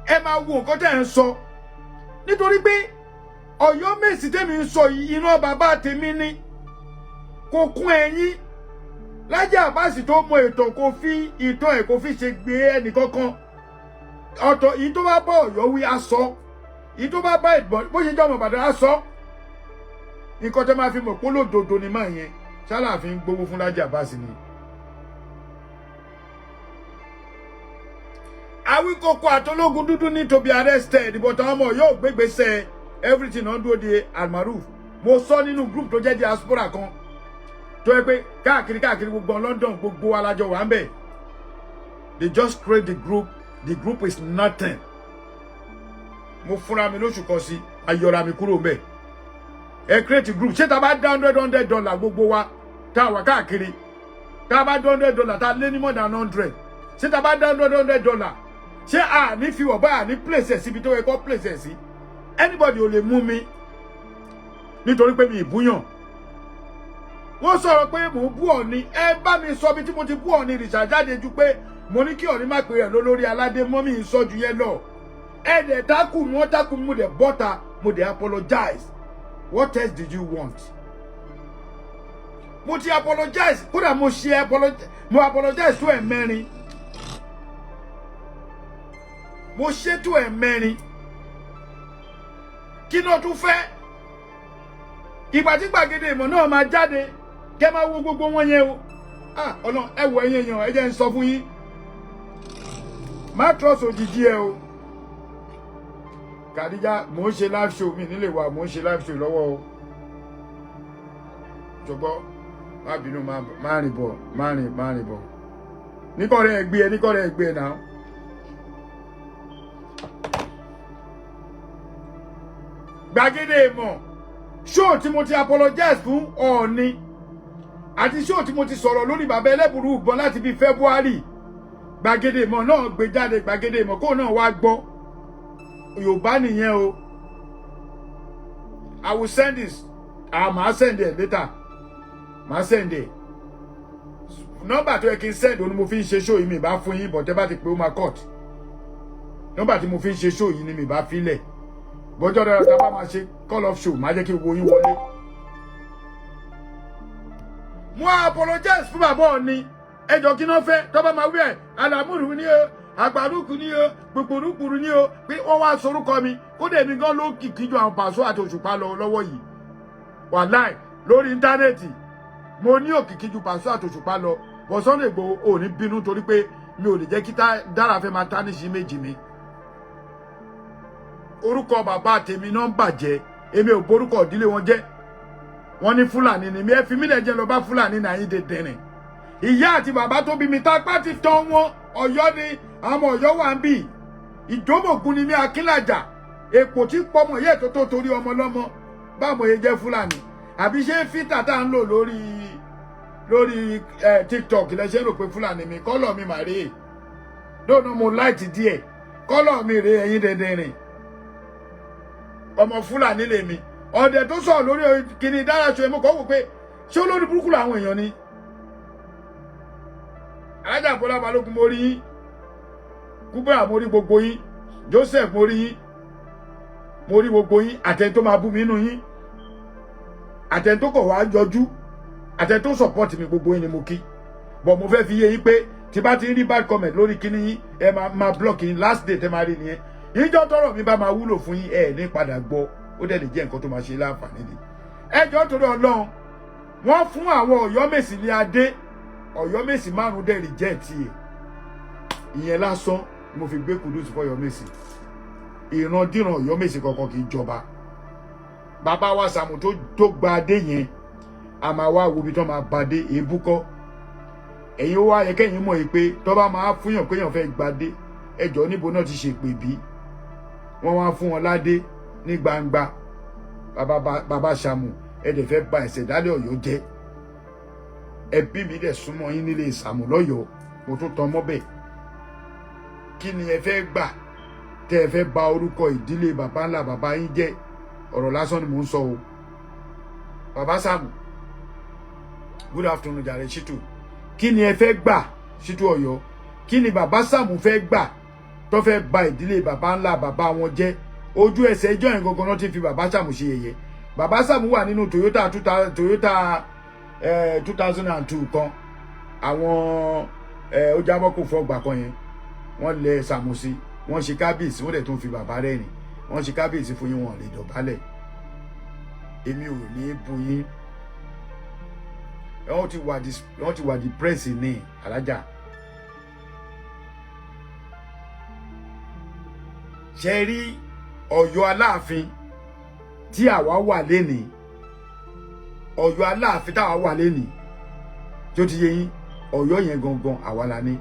ẹ máa wo nǹkan tẹ́ ẹ̀ ń sọ, nítorí pé Ọ̀yọ́ Mèsì tèmi ń sọ yìí, iná bàbá tèmi ní kò kún ẹ̀yìn. Lájí Àbáàsì tó mọ ìtàn, kò fi ìtàn ẹ̀ kò fi ṣe gbé ẹnìkankan ọ̀tọ̀. Èyí tó bá bá Ọ̀yọ́ wí á sọ, èyí tó bá bá ìbọn bó ṣe jẹ́ ọmọ Ìbàdàn á sọ. Nǹkan tó máa fi mọ̀ pé olódodo ni máa yẹn ṣáláàfin gbowó fún Lájí Àbáàsì ni. Awíkókó àtológun dúdú ní to be arrested, but àwọn ọmọ yóò gbégbèsè everything on dúró de Almaroof. Mo sọ nínú group tó jẹ́ diaspora kan tó yẹ pé káàkiri káàkiri gbogbo London, gbogbo alájọ wà ń bẹ̀. They just create the group, the group is nothing. Mo fúnra mi lóṣù kan sí ayọ̀ra mi kúrò mbẹ̀. Ẹ create group, ṣé tá a bá dá $100 gbogbo wa tá a wà káàkiri, tá a bá dá $100, tá a lé ní more than 100, ṣé tá a bá dá $100, ṣé a ní fi wọ̀ báyà ní place ẹ̀ síbi tó yẹ kó place ẹ̀ sí? Anybody ò lè mú mi nítorí pé mi ìbúyàn. Wọ́n sọ̀rọ̀ pé mò ń bú Ọ̀ọ̀ni. Ẹ bá mi sọ bí tí mo ti bú Ọ̀ọ̀ni ìrìṣà jáde ju pé mo ní kí Ọ̀ọ̀ni má pè rẹ̀ lólórí aládé mọ́. Mi ń sọ ju yẹn lọ. Ẹ dẹ̀ tákù mi, wọ́n tákù mi, mo dẹ̀ bọ́ta, mo dẹ̀ apologize. What else did you want? Mo ti apologize. Kódà mo ṣe apologize, mo apologize tó ẹ̀mẹ́rin, mo ṣe tó ẹ̀mẹ́rin. Kí ló tún fẹ́? Ìgbà tí gbàgede ìmọ̀ náà máa jáde, kẹ́ máa wo gbogbo wọn yẹn o. Ah, ọ̀nà ẹ wọ ẹ̀yin èèyàn, ẹ jẹ́ ń sọ fún yín, má trust òjijì ẹ o. Kàdíjà, mò ń ṣe live show mi nílé wa, mò ń ṣe live show lọ́wọ́ o. Ṣùgbọ́n má bínú, má rìn bọ̀, má rìn, má rìn bọ̀. Níkọ̀rẹ́ ẹ gbé ẹ, níkọ̀rẹ́ ẹ gbé ẹ náà. Gbàgede ìmọ̀ show tí mo ti apologize fún Ọ̀ọ̀ni àti show tí mo ti sọ̀rọ̀ lórí bàbá ẹlẹ́bùrú ìbọn láti bíi February, gbàgede ìmọ̀ náà gbé jáde. Gbàgede ìmọ̀ kó náà wá gbọ́ Yorùbá nìyẹn o. I will send this. Ah, màá send it later, màá send it. Nọ́mbà tó yẹ kí n send òun ni mo fi ń ṣe show yìí. Mi bá fún yín, but tẹ́ bá ti pé, ó máa cut. Nọ́mbà tí mo fi ń ṣe show yìí ni mi bá filẹ̀. Bọ́jọ́ dára tá a bá máa ṣe call off show, máa jẹ́ kí wo yín wọlé. Mo apologize fún bàbá Ọ̀ọ̀ni. Ẹjọ́, kí náà fẹ́ tọ́ba máa wí ẹ̀? Àlàmúrù ní o, àgbàrúkú ní o, gbùgbùrúgbùrú ní o, pé wọ́n wá sorúkọ mi. Kódà èmi gan ló kìkì ju àwọn Pàṣọ àti Òṣùpá lọ lọ́wọ́ yìí. Wàláì, lórí íńtánẹ́ẹ̀tì, mo ní òkìkí ju Pàṣọ àtòṣùpá lọ. Bọ̀ Sunday Igboho ò ní bínú, torí pé mi ò lè jẹ́ kí Dára fẹ́ máa tarnish image mi. Orúkọ bàbá tèmi náà ń bàjẹ́, èmi ò borúkọ ìdílé wọn jẹ́. Wọ́n ní Fúlàní ni mi. Ẹ fi mí lẹ̀, jẹ́ lọ bá Fúlàní náà yín dẹ̀dẹ̀rìn. Ìyá àti bàbá tó bí mi, tápá ti tán wọn, Ọ̀yọ́ ni. Àwọn Ọ̀yọ́ wà ń bì. Ìdómògùn ni mí, Akínlàjà, èpò tí pọmọ yẹ tó tó torí ọmọ lọ́mọ. Báwo yẹ jẹ́ Fúlàní? Àbí ṣé filter tá ń lò lórí TikTok lẹ ṣe rò pé Fúlàní mi? Colour mi mà rèé lónà, mo light díẹ̀. Colour mi rèé, ẹ̀yin dẹ̀dẹ̀rìn. Ọmọ Fúlàní lèmi. Ọ̀dẹ̀ tó sọ̀rọ̀ lórí kíni dára ṣe, mo kọ́ wò pé ṣé olórí burúkú làwọn èèyàn ni. Alájà Bọ́lá Balógun, mo rí yín. Kúbúrà, mo rí gbogbo yín. Joseph, mo rí yín. Mo rí gbogbo yín, àtẹni tó máa bú mi nínú yín, àtẹni tó kọ̀ wá yọjú, àtẹni tó support mi, gbogbo yín ni mo kí. But mo fẹ́ fi yé yín pé tí bá ti ń rí bad comment lórí kíní yín, ẹ máa block yín. Last day tẹ máa rí nìyẹn. Ìjọ tọrọ mi bá máa wúlò fún yín, ẹ ní padà gbọ́. Ó dẹ̀ lè jẹ́ nǹkan tó máa ṣe láǹfààní ni. Ẹ jọ̀ọ́, torí Ọlọ́run, wọ́n fún àwọn Ọ̀yọ́mèsì ní adé. Ọ̀yọ́mèsì márùn dẹ̀ reject ẹ̀. Ìyẹn lásán mo fi gbé kudos fún Ọ̀yọ́mèsì. Ìrandíran Ọ̀yọ́mèsì kankan kì í jọba. Bàbá wa Sàmù tó gba adé yẹn, a máa wá wo ibi tó máa ba dé. Èébú kọ́ ẹ̀yin, ó wá yẹ kẹ́yìn mọ̀ yìí pé tó bá máa fúnyàn kéèyàn fẹ́ gbadé, ẹjọ́ níbo náà ti ṣèpè bí wọ́n wá fún wọn ládé ní gbangba. Bàbá bàbá Sàmù, ẹ dẹ̀ fẹ́ ba ìṣẹ̀dálẹ̀ Ọ̀yọ́ jẹ́. Ẹbí mi dẹ̀ súnmọ́ yín nílé Sàmù lọ́yọ̀ọ́, mo tún tan mọ́bẹ̀. Kí ni ẹ fẹ́ gbà tẹ́ ẹ fẹ́ ba orúkọ ìdílé bàbá ńlá bàbá yín jẹ́? Ọ̀rọ̀ lásán ni mò ń sọ o. Bàbá Sàmù, good afternoon jàre. Ṣítù, kí ni ẹ fẹ́ gbà? Ṣítù Ọ̀yọ́, kí ni bàbá Sàmù fẹ́ gbà tó fẹ́ ba ìdílé bàbá ńlá bàbá wọn jẹ́? Ojú ẹsẹ̀ ẹjọ́ yẹn gangan náà ti fi bàbá Sàmù ṣe yẹ̀yẹ́. Bàbá Sàmù wà nínú Toyota 2002 kan, àwọn ó jábọ́ kò fọ́ kan yẹn. Wọ́n lẹ Sàmù sí, wọ́n ṣe kábíyèsí, wọ́n dẹ̀ tún fi bàbá rẹ́rìn. Wọ́n ṣe kábíyèsí fún yín, wọn lè dọ̀bálẹ̀. Èmi ò ní bu yín. Wọ́n ti wà depressed ní alájà. Ṣe rí Ọ̀yọ́ Aláàfin tí àwa wà lénìí, Ọ̀yọ́ Aláàfin táwa wà lénìí, tí ó ti yé yín, Ọ̀yọ́ yẹn gangan àwa la ní.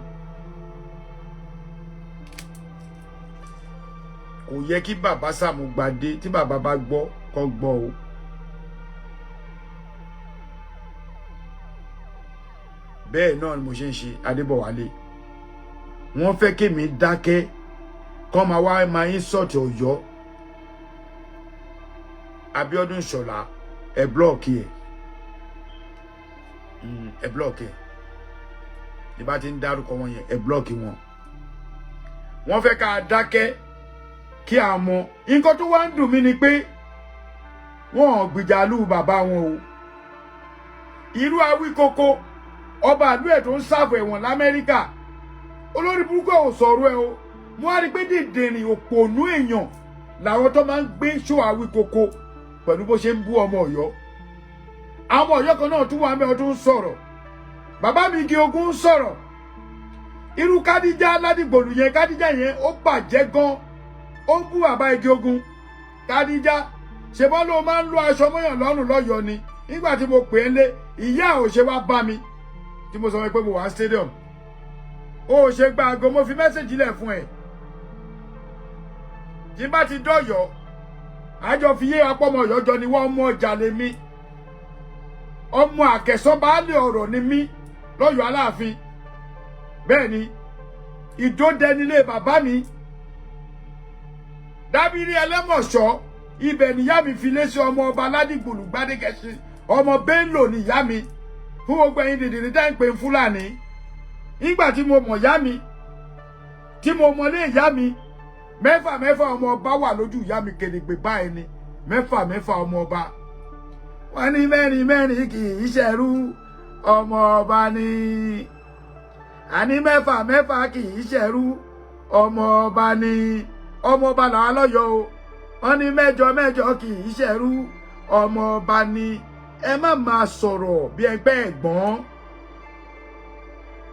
Kò yẹ kí bàbá Sàámú gbadé. Tí bàbá bá gbọ́ kọ́ gbọ́ o. Bẹ́ẹ̀ náà ni mo ṣe ń ṣe Adébọ̀wálé. Wọ́n fẹ́ kémi dákẹ́, kọ́ máa wá máa insult Ọ̀yọ́. Abíọ́dún Ṣọlá, ẹ block ẹ, ẹ block ẹ. Ní bá ti ń dárúkọ wọn yẹn, ẹ block wọn. Wọ́n fẹ́ ká dákẹ́ kí a mọ nǹkan tó wá ń dùn mí ni pé wọn ò gbìjàlú bàbá wọn o. Irú Awíkókó, ọba àlú ẹ̀ tó ń sáàbù ẹ̀wọ̀n l'Amẹ́ríkà, olórí burúkú ò sọ̀rọ̀ ẹ o. Mo wá rí i pé dìndìnrìn òpònú èèyàn làwọn tó máa ń gbé ṣó Awíkókó pẹ̀lú bó ṣe ń bú ọmọ Ọ̀yọ́. Àwọn Ọ̀yọ́ kan náà tún wà mẹ́wọ́n tó ń sọ̀rọ̀. Bàbá mi igi ogun ń sọ̀rọ̀. Irú Kádíjà Ládìgbòlù yẹn, Kádíjà yẹn, ó bàjẹ́ gan. Ó ń bú bàbá igi ogun. Kádíjà, ṣèbọ́n ló máa ń lo aṣọ mọ́yàn lọ́rùn lọ́yọ̀ọ́ ni. Nígbà tí mo pè é lé, ìyá ò ṣe wá bá mi tí mo sọ pé mo wà stadium, ó ṣe gba aago. Mo fi message lẹ̀ fún ẹ. Tí bá ti dọ̀yọ̀, àjọ fi yé apọ́mọ Ọ̀yọ́ jọ ni wọ́n. Ọmọ ọjà lè mí, ọmọ àkẹsàn baálé ọ̀rọ̀ ni mí lọ́yọ̀ọ́ Aláàfin. Bẹ́ẹ̀ ni, ìdódẹnilé bàbá mi Dábìrì Ẹlẹ́mọ̀ṣọ́, ibẹ̀ níyá mi fi lé sí. Ọmọ ọba Ládìgbòlù Gbádégẹṣin, ọmọ Bello níyá mi. Fún gbogbo ẹ̀yin dìdìrín tá ń pè ń Fúlàní, nígbà tí mo mọ̀ ìyá mi, tí mo mọlé ìyá mi, mẹ́fà mẹ́fà ọmọ ọba wà lójú ìyá mi kedegbe báyìí ni. Mẹ́fà mẹ́fà ọmọ ọba. Wọ́n ní mẹ́rin mẹ́rin kì í ṣẹrú, ọmọ ọba ni. Àní mẹ́fà mẹ́fà kì í ṣẹrú, ọmọ ọba ni. Ọmọ ọba làwọn lọ́yọ̀ọ́ o. Wọ́n ní mẹ́jọ mẹ́jọ kì í ṣẹrú. Ọmọ ọba ni. Ẹ má máa sọ̀rọ̀ bí ẹgbẹ́ ẹ̀gbọ́n.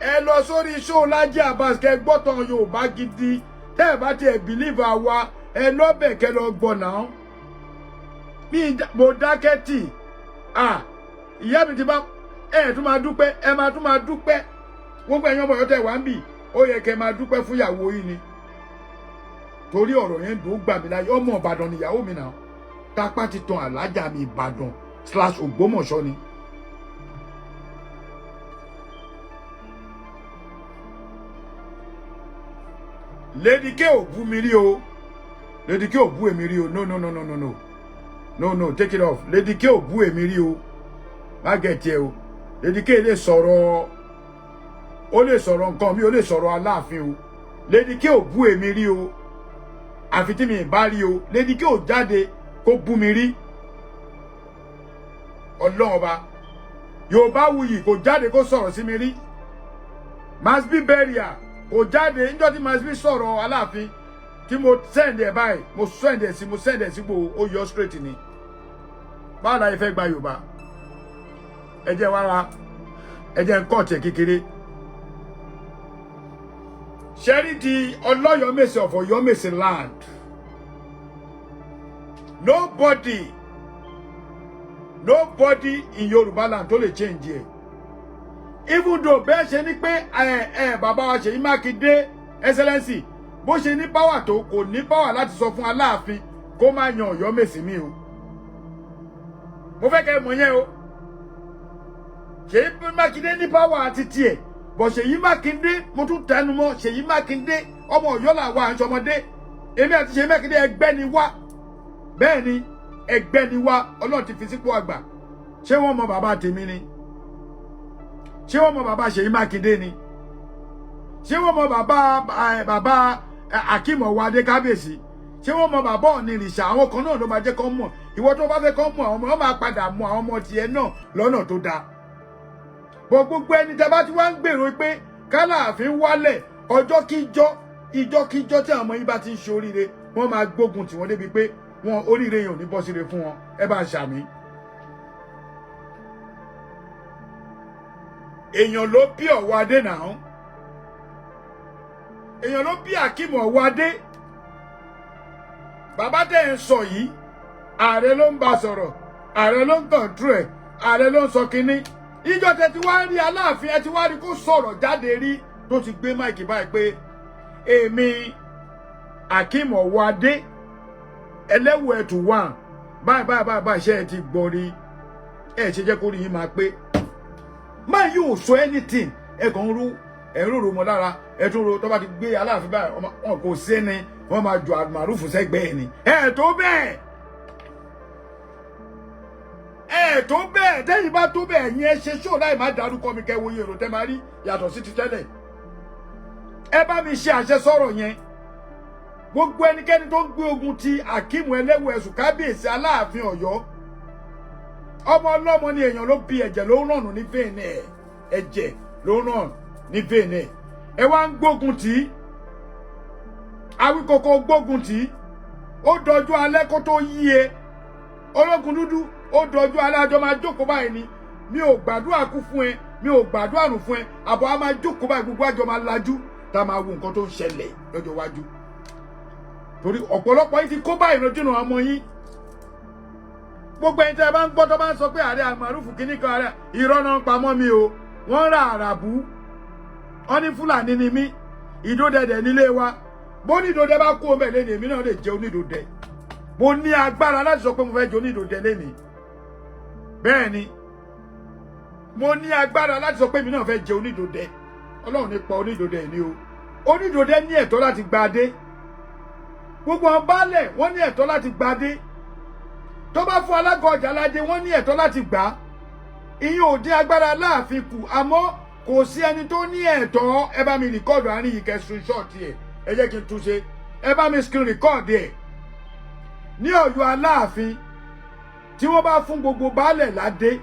Ẹ lọ sórí show Laji Abbas, kẹ́ gbọ́tàn Yorùbá gidi. Tẹ́ ẹ bá tiẹ̀ believe wa, ẹ lọ́bẹ̀ kẹ́ lọ gbọ́ náà. Mi mo dákẹ́ tì. Ah, ìyá mi ti bá ẹ tún máa dúpẹ́, ẹ máa tún máa dúpẹ́. Gbogbo ẹ̀yin ọmọ Ọ̀yọ́ tẹ́ wá ń bì, ó yẹ kẹ́ máa dúpẹ́ fún ìyàwó yìí ni, torí ọ̀rọ̀ yẹn dùn ó gbà mí láyé. Ọmọ Ìbàdàn ni ìyàwó mi náà. Tápá ti tan alájà mi, Ìbàdàn/Ògbómọ̀ṣọ́ ni. Lady K ò bú mi rí o. Lady K ò bú èmi rí o. No, no, no, no, no, no, no, no, take it off. Lady K ò bú èmi rí o. Má gẹ̀tì ẹ o. Lady K lè sọ̀rọ̀, ó lè sọ̀rọ̀ nǹkan mi, ó lè sọ̀rọ̀ Aláàfin o. Lady K ò bú èmi rí o, àfi tí mi ì bá rí o. Lady K ò jáde kó bú mi rí. Ọlọ́run Ọba, Yorùbá Wuyì kò jáde kó sọ̀rọ̀ sí mi rí. Masbi burial kò jáde. Níjọ́ tí Masbi sọ̀rọ̀ Aláàfin tí mo send ẹ̀ báyìí, mo send ẹ̀ sí, mo send ẹ̀ sígbò, ó yọ straight ni. Báwo la yẹ fẹ́ gba Yorùbá? Ẹ jẹ́ wá ra, ẹ jẹ́ ń kọ́ ọ̀tẹ̀ kékeré. Ṣẹ́rí di Ọlọ́yọ̀mẹ̀sì of Ọ̀yọ́mẹ̀sì land, nobody, nobody in Yorùbá land tó lè change ẹ̀. Even though bẹ́ẹ̀ ṣe ní pé ẹ ẹ bàbá wa Ṣèyí Mákindé, Excellency, bó ṣe ní power tó, kò ní power láti sọ fún Aláàfin kó má yan Ọ̀yọ́mèsì mi o. Mo fẹ́ kẹ́ ẹ mọ̀ yẹn o. Ṣèyí Mákindé ní power àti tiẹ̀ bọ̀. Ṣèyí Mákindé, mo tún tẹnu mọ́, Ṣèyí Mákindé, ọmọ Ọ̀yọ́ là wà, àǹṣọmọdé. Èmi àti Ṣèyí Mákindé, ẹgbẹ́ ni wá. Bẹ́ẹ̀ ni, ẹgbẹ́ ni wá. Ọlọ́run ti fi sípò àgbà. Ṣé wọ́n mọ bàbá tèmi ni? Ṣé wọ́n mọ bàbá Ṣèyí Mákindé ni? Ṣé wọ́n mọ bàbá Akeem Ọwọ́adé kábíyèsí? Ṣé wọ́n mọ bàbá Ọ̀nìrìṣà? Àwọn kan náà ló máa jẹ́ kán mọ̀. Ìwọ tó bá fẹ́ kán mọ̀ àwọn ọmọ, wọn máa padà mọ àwọn ọmọ tiẹ̀ náà lọ́nà tó dáa bọ̀. Gbogbo ẹni tẹ́ bá ti wá ń gbèrò pé kálàáfin wálẹ̀, ọjọ́ kíjọ́, ìjọ́ kíjọ́ tí àwọn ọmọ yín bá ti ń ṣe oríire, wọ́n máa gbógun tì wọ́n débi pé wọn oríire yẹn ò ní bọ́ síre fún wọn. Ẹ bá ń ṣàmì. Èèyàn ló bí Ọ̀wọ́adé náà. Èèyàn ló bí Akeem Ọ̀wọ́adé. Bàbá tẹ̀ ń sọ yìí, ààrẹ ló ń bá sọ̀rọ̀, ààrẹ ló ń control ẹ̀, ààrẹ ló ń sọ kínní. Ìjọ tẹ ti wá rí Aláàfin, ẹ ti wá rí kó sọ̀rọ̀ jáde rí, tó ti gbé mic báyìí pé èmi Akeem Ọ̀wọ́adé ẹlẹ́wọ̀ ẹ̀tù wà báyìí báyìí báyìí báyìí? Ṣe ẹ ti gbọ́ rí? Ẹ ṣe jẹ́ kó rí yín máa pé máa yóò sọ anything. Ẹ kàn ń rú, ẹ ń rò mọ́ lára, ẹ tún ro. Tó bá ti gbé Aláàfin báyìí, wọn kò sí ni wọ́n máa jọ àmàrúfù sẹ́gbẹ̀ẹ́ ni. Ẹ tó bẹ́ẹ̀, ẹ tó bẹ́ẹ̀. Tẹ́yìn bá tó bẹ́ẹ̀ yẹn, ṣe ṣó láì má dárúkọ mi, kẹ́ wo iye èrò tẹ́ máa rí yàtọ̀ sí ti tẹ́lẹ̀. Ẹ bá mi ṣe àṣẹ sọ̀rọ̀ yẹn. Gbogbo ẹnikẹ́ni tó ń gbé ogun ti Akeem ẹlẹ́wọ̀ ẹ̀sùn kábíyèsí Aláàfin Ọ̀yọ́, ọmọ ọlọ́mọ ni. Èèyàn ló bí, ẹ̀jẹ̀ ló ń rànù ní vein ẹ̀, ẹ̀jẹ̀ ló ń ràn ní vein ẹ̀. Ẹ wá ń gbógun tì í. Awíkoko gbógun tì í, ó dọjú alẹ́ kó tó yí e. Ológun dúdú, ó dọjú alẹ́. Àjọ máa jókòó báyìí ni. Mi ò gbàdúrà kú fún ẹ, mi ò gbàdúrà rùn fún ẹ. Àbọ̀ a máa jókòó báyìí, gbogbo àjọ máa lajú, tá a máa wo nǹkan tó ń ṣẹlẹ̀ lọ́jọ́ iwájú, torí ọ̀pọ̀lọpọ̀ yìí ti kó bá ìrànjúnà ọmọ yín. Gbogbo ẹni tí ẹ bá ń gbọ́ tó bá ń sọ pé ààrẹ àmàrúfù kìíní kan, ààrẹ irọ́ náà ń pamọ́ mi o. Wọ́n ra àràbù, wọ́n ní Fúlàní ni mí, ìdódẹdẹ nílé wa. Bó ní ìdódẹ bá kú ọmọ ẹ̀ lẹ́nu, èmi náà lè jẹ onídòdẹ. Mo ní agbára láti sọ pé mo fẹ́ jẹ onídòdẹ lẹ́nu. Bẹ́ẹ̀ ni, mo ní agbára láti sọ pé èmi náà fẹ́ jẹ onídòdẹ. Ọlọ́run nípa onídòdẹ ni o. Onídòdẹ ní ẹ̀tọ́ láti gba adé. Gbogbo àwọn baálẹ̀, wọ́n ní ẹ̀tọ́ láti gba adé. Tó bá fún alága ọjà ládé, wọ́n ní ẹ̀tọ́ láti gbà á. Ìyẹn ò dín agbára Aláàfin kù. Àmọ́ kò sí ẹni tó ní ẹ̀tọ́. Ẹ bá mi record àárín yìí, kẹ́ screenshot ẹ̀. Ẹ jẹ́ kí n túnṣe, ẹ bá mi screen record ẹ̀. Ní Ọ̀yọ́ Aláàfin, tí wọ́n bá fún gbogbo baálẹ̀ ládé,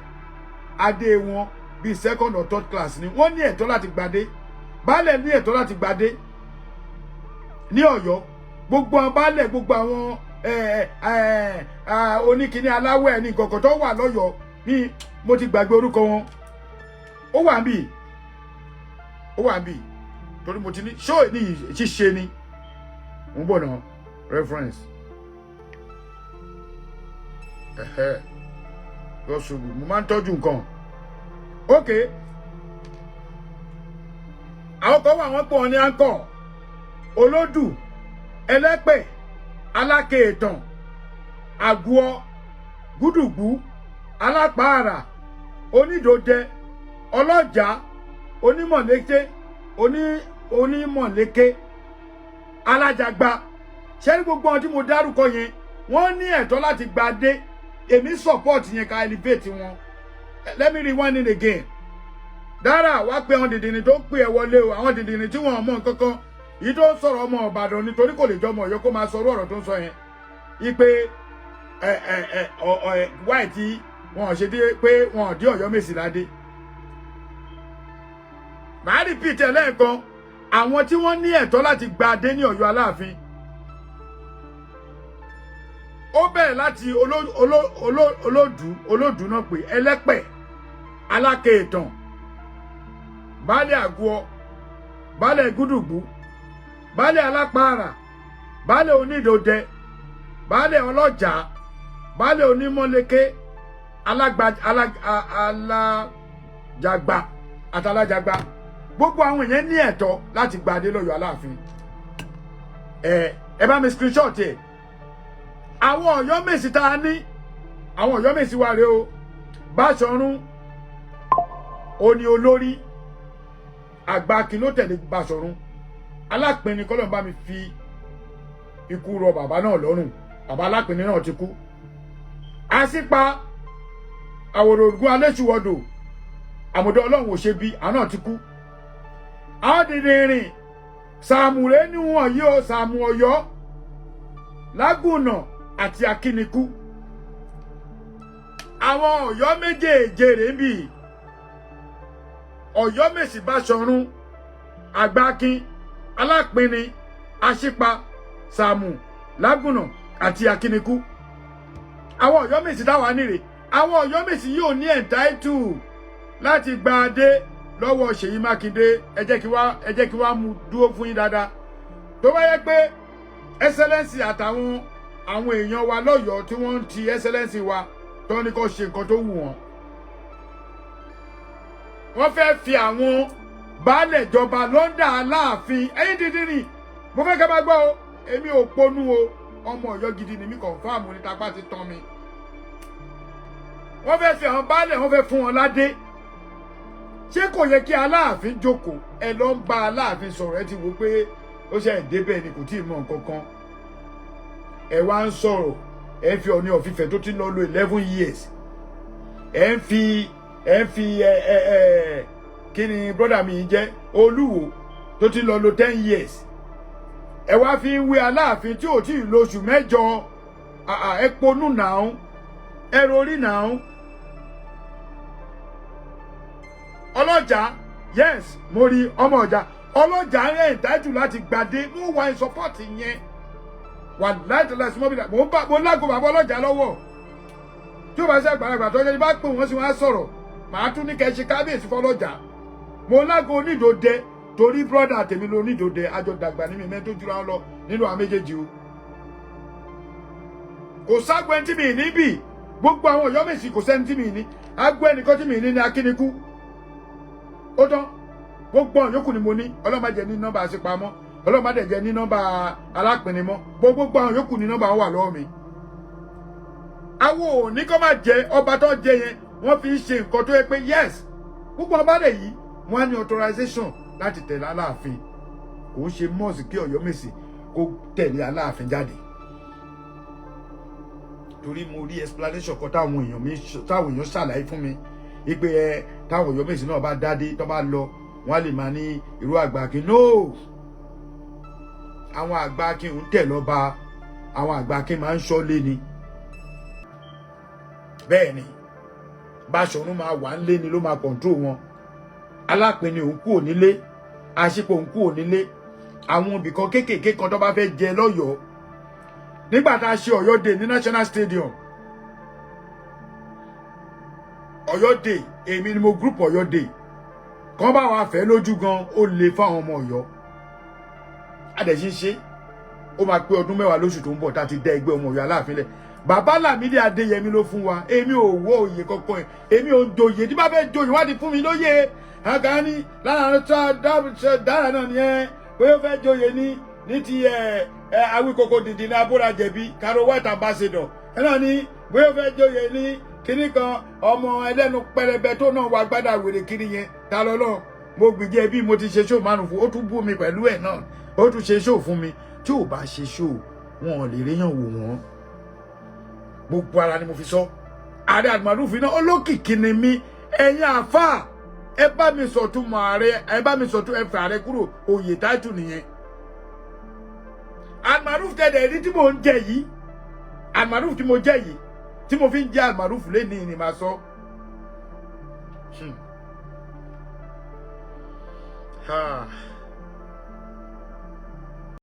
adé wọn bíi second or third class ni. Wọ́n ní ẹ̀tọ́ láti gbadé. Baálẹ̀ ní ẹ̀tọ́ láti gbadé ní Ọ̀yọ́. Gbogbo àwọn baálẹ̀, gbogbo àwọn Oníkíní aláwẹ̀ ní nǹkan tó wà lọ́yọ̀ọ́ ní, mo ti gbàgbé orúkọ wọn. Ó wà níbí, ó wà níbí, torí mo ti ní ṣó ní ṣíṣe ni ń bọ̀ náà. Reference ẹ̀hẹ́ lọ́sùn, mo máa ń tọ́jú nǹkan. Ok, àwọn kan wà, wọ́n pọ̀ ní anchor, olódù, ẹlẹ́pẹ̀, alákèétàn, àgùọ, gúdùgbù, alápàárà, onídòdẹ, ọlọ́jà, onímọ̀lété, onímọ̀léké, alájàgbá. Ṣé ní gbogbo ohun tí mo dárúkọ yẹn, wọ́n ní ẹ̀tọ́ láti gba dé. Èmi support yẹn, ká elevate wọn. Let me rewind it again. Dára wá pé àwọn dìndìnrín tó ń pè ẹ́ wọlé o, àwọn dìndìnrín tí wọ́n mọ̀ nǹkan kan yìí tó ń sọ̀rọ̀, ọmọ Ìbàdàn nítorí kò lè jọmọ Ọ̀yọ́ kó máa sọ̀rọ̀ ọ̀rọ̀ tó ń sọ yẹn, ipe ẹ ẹ ẹ ọ ẹ wáì tí wọn ò ṣe dé pé wọn ò dé Ọ̀yọ́ Mèsì ládé. Màá repeat ẹ lẹ́ẹ̀kan: àwọn tí wọ́n ní ẹ̀tọ́ láti gba adé ní Ọ̀yọ́ Aláàfin, ó bẹ̀rẹ̀ láti olódù, olódù náà pé, ẹlẹ́pẹ̀, alákèétàn, baálé àgọ́, baálé gúdùgbù, baálé alápààrà, baálé onídòdẹ, baálé ọlọ́jà, baálé onímọ̀léké, alájàgbá àtàlájàgbá. Gbogbo àwọn èèyàn ní ẹ̀tọ́ láti gba adé lọ́yọ̀ Aláàfin. Ẹ bá mi screenshot ẹ. Àwọn Ọ̀yọ́ Mèsì tá a ní, àwọn Ọ̀yọ́ Mèsì wa rèé o. Báṣọ̀run ó ní olórí, àgbà kí ló tẹ̀lé Báṣọ̀run, Alápinni. Kọ́lọ́n bá mi fi ikú rọ bàbá náà lọ́rùn, bàbá Alápinni náà ti kú. Àṣìpa àwòrò ògùn alẹ́sùwọ̀dò àmọ̀dọ́ Ọlọ́run ò ṣe bí, àwọn náà ti kú. Àwọn dìndìnrìn Sàmùrẹ́ níwọ̀n yìí o, Sàmù Ọ̀yọ́, Lágùnà àti Akínikú. Àwọn Ọ̀yọ́ méjèèjì rèé bì: Ọ̀yọ́ Mèsì Báṣọ̀run, Àgbákin, Alápinni, Aṣípa, Sàmù, Lágùnà àti Akínikú. Àwọn Ọ̀yọ́ Mèsì táwa nírè, àwọn Ọ̀yọ́ Mèsì yóò ní entitle láti gba adé lọ́wọ́ Ṣèyí Mákindé. Ẹ jẹ́ kí wá mú dúró fún yín dáadáa. Tó bá yẹ pé Excellency àtàwọn àwọn èèyàn wa lọ́yọ̀ọ́ tí wọ́n ń ti Excellency wa tó ní kó ṣe nǹkan tó wù wọ́n, wọ́n fẹ́ fi àwọn baálẹ̀ ìjọba lọ́ndà Aláàfin. Ẹ̀yin dídí mo fẹ́ kẹ́ bá gbọ́ o, èmi ò ponú o, ọmọ Ọ̀yọ́ gidi ni mí, confirm ní tapá ti tán mi. Wọ́n fẹ́ fi àwọn baálẹ̀, wọ́n fẹ́ fún wọn ládé. Ṣé kò yẹ kí Aláàfin jókòó? Ẹ lọ ń bá Aláàfin sọ̀rọ̀, ẹ ti wò pé ó ṣe débẹ̀ ni, kò tí ì mọ nǹkan kan. Ẹ wá ń sọ̀rọ̀, ẹ ń fi Ọọ̀ni of Ifẹ̀ tó ti lọ lo 11 years, ẹ ń fi ẹ ẹ ẹ kí ni brother mi jẹ́, Olúwo tó ti lọ lo 10 years, ẹ wá fi ń wé Aláàfin tí ò tí ì lo oṣù 8. Ẹ ponú nàá, ẹ rorí nàá. Ọlọ́jà, yes, mo rí ọmọ ọjà, ọlọ́jà rẹ̀ ìdájú láti gbàdé. Mo wà ní support yẹn, wà láìtọ́lá sí mọ́bìlà. Mo ń bá mo lágbo bàbá ọlọ́jà lọ́wọ́. Tí ó bá ṣe àgbàlagbà tó jẹ́ bá pè wọ́n sí, wọ́n á sọ̀rọ̀. Màá tún ní kẹ́ ṣe kábíyèsí fọlọ́jà. Mo lágbo onídòde torí brother tèmi ló onídòde, àjọ dàgbà ní mi mẹ́ tó jura lọ nínú àwọn méjèèjì o. Kò ságbo ẹni tí mi ní bì. Gbogbo àwọn Ọ̀yọ́ Mèsì, kò sẹ́ni tí mi ní agbó. Ẹnìkan tí mi ní ní Akínikú, ó tán. Gbogbo àwọn yòókù ni mo ní. Ọlọ́mọ jẹ́ ní nọ́mbà àṣepamọ́, ọlọ́mọ dẹ̀ jẹ́ ní nọ́mbà alápinni mọ́. Gbogbo àwọn yòókù ní nọ́mbà wọn wà lọ́wọ́ mi. Àwọn ò ní kó má jẹ ọba tó jẹ yẹn, wọ́n fi ń ṣe nǹkan tó yẹ pé yes, gbogbo ọba dẹ̀ yìí, wọ́n á ní authorization láti tẹ̀lé Aláàfin. Kò ń ṣe mọ́ọ̀sì kí Ọ̀yọ́ Mèsì kó tẹ̀lé Aláàfin jáde, torí mo rí explanation kan táwọn èèyàn mi, táwọn èèyàn ṣàlàyé fún mi ipe ẹ táwọn Ọ̀yọ́ Mèsì náà bá dádé, tó bá lọ, wọ́n á lè máa ní irú àgbà kí no. Àwọn àgbà kí ń tẹ̀ lọ́ba, àwọn àgbà kí máa ń ṣọ́lé ni. Bẹ́ẹ̀ ni Báṣọ̀run máa wà ń lé ni, ló máa control wọn. Alápinni òun kúrò nílé, Àṣepọ̀ òun kúrò nílé. Àwọn ibìkan kéékèèké kan tó bá fẹ́ jẹ lọ́yọ̀ọ́. Nígbà tá a ṣe Ọ̀yọ́ Day ní National Stadium, Ọ̀yọ́ Day, èmi ni mo group Ọ̀yọ́ Day. Kàn bá wa fẹ́ lójú gan, ó le fáwọn ọmọ Ọ̀yọ́. Adẹ̀sí ṣe ó máa pé ọdún 10 lóṣù tó ń bọ̀ tá a ti dá ẹgbẹ́ ọmọ Ọ̀yọ́ Aláàfin lẹ̀. Bàbá Lámídì Adéyẹmí ló fún wa. Èmi ò wọ òye kankan ẹ̀, èmi ò ń joyè. Tí bá fẹ́ joyè, wá ti fún mi lóye. Àgá ní lára dára náà nìyẹn pé ó fẹ́ joyè ní ti ẹ ẹ Awíkoko dìdì ní abúra jẹ̀bi Caro White ambassador ẹ náà ní bóyá ó fẹ́ joyè ní kinní kan, ọmọ ẹlẹ́nu pẹlẹbẹ tó náà wà gbádà wèrè kiri yẹn ta lọ́lọ́. Mo gbìjẹ́ bí mo ti ṣe show márùn fún, ó tún bú mi pẹ̀lú ẹ̀ náà, ó tún ṣe show fún mi. Tí ò bá ṣe show, wọn ò lè ríyàn wò wọ́n. Gbogbo ara ni mo fi sọ. Ààrẹ Àlùmọ̀rúfin náà, olókìkí ni mí. Ẹ̀yin àáfàá, ẹ bá mi sọ̀tún mọ̀ ààrẹ, ẹ bá mi sọ̀tún, ẹ fà ààrẹ kúrò. Oyè táìtù nìyẹn. Almaroof tẹ̀lé ní tí mò ń jẹ yìí, Almaroof tí mo jẹ yìí, tí mo fi ń jẹ Almaroof lẹ́nìí ni màá sọ. Ha.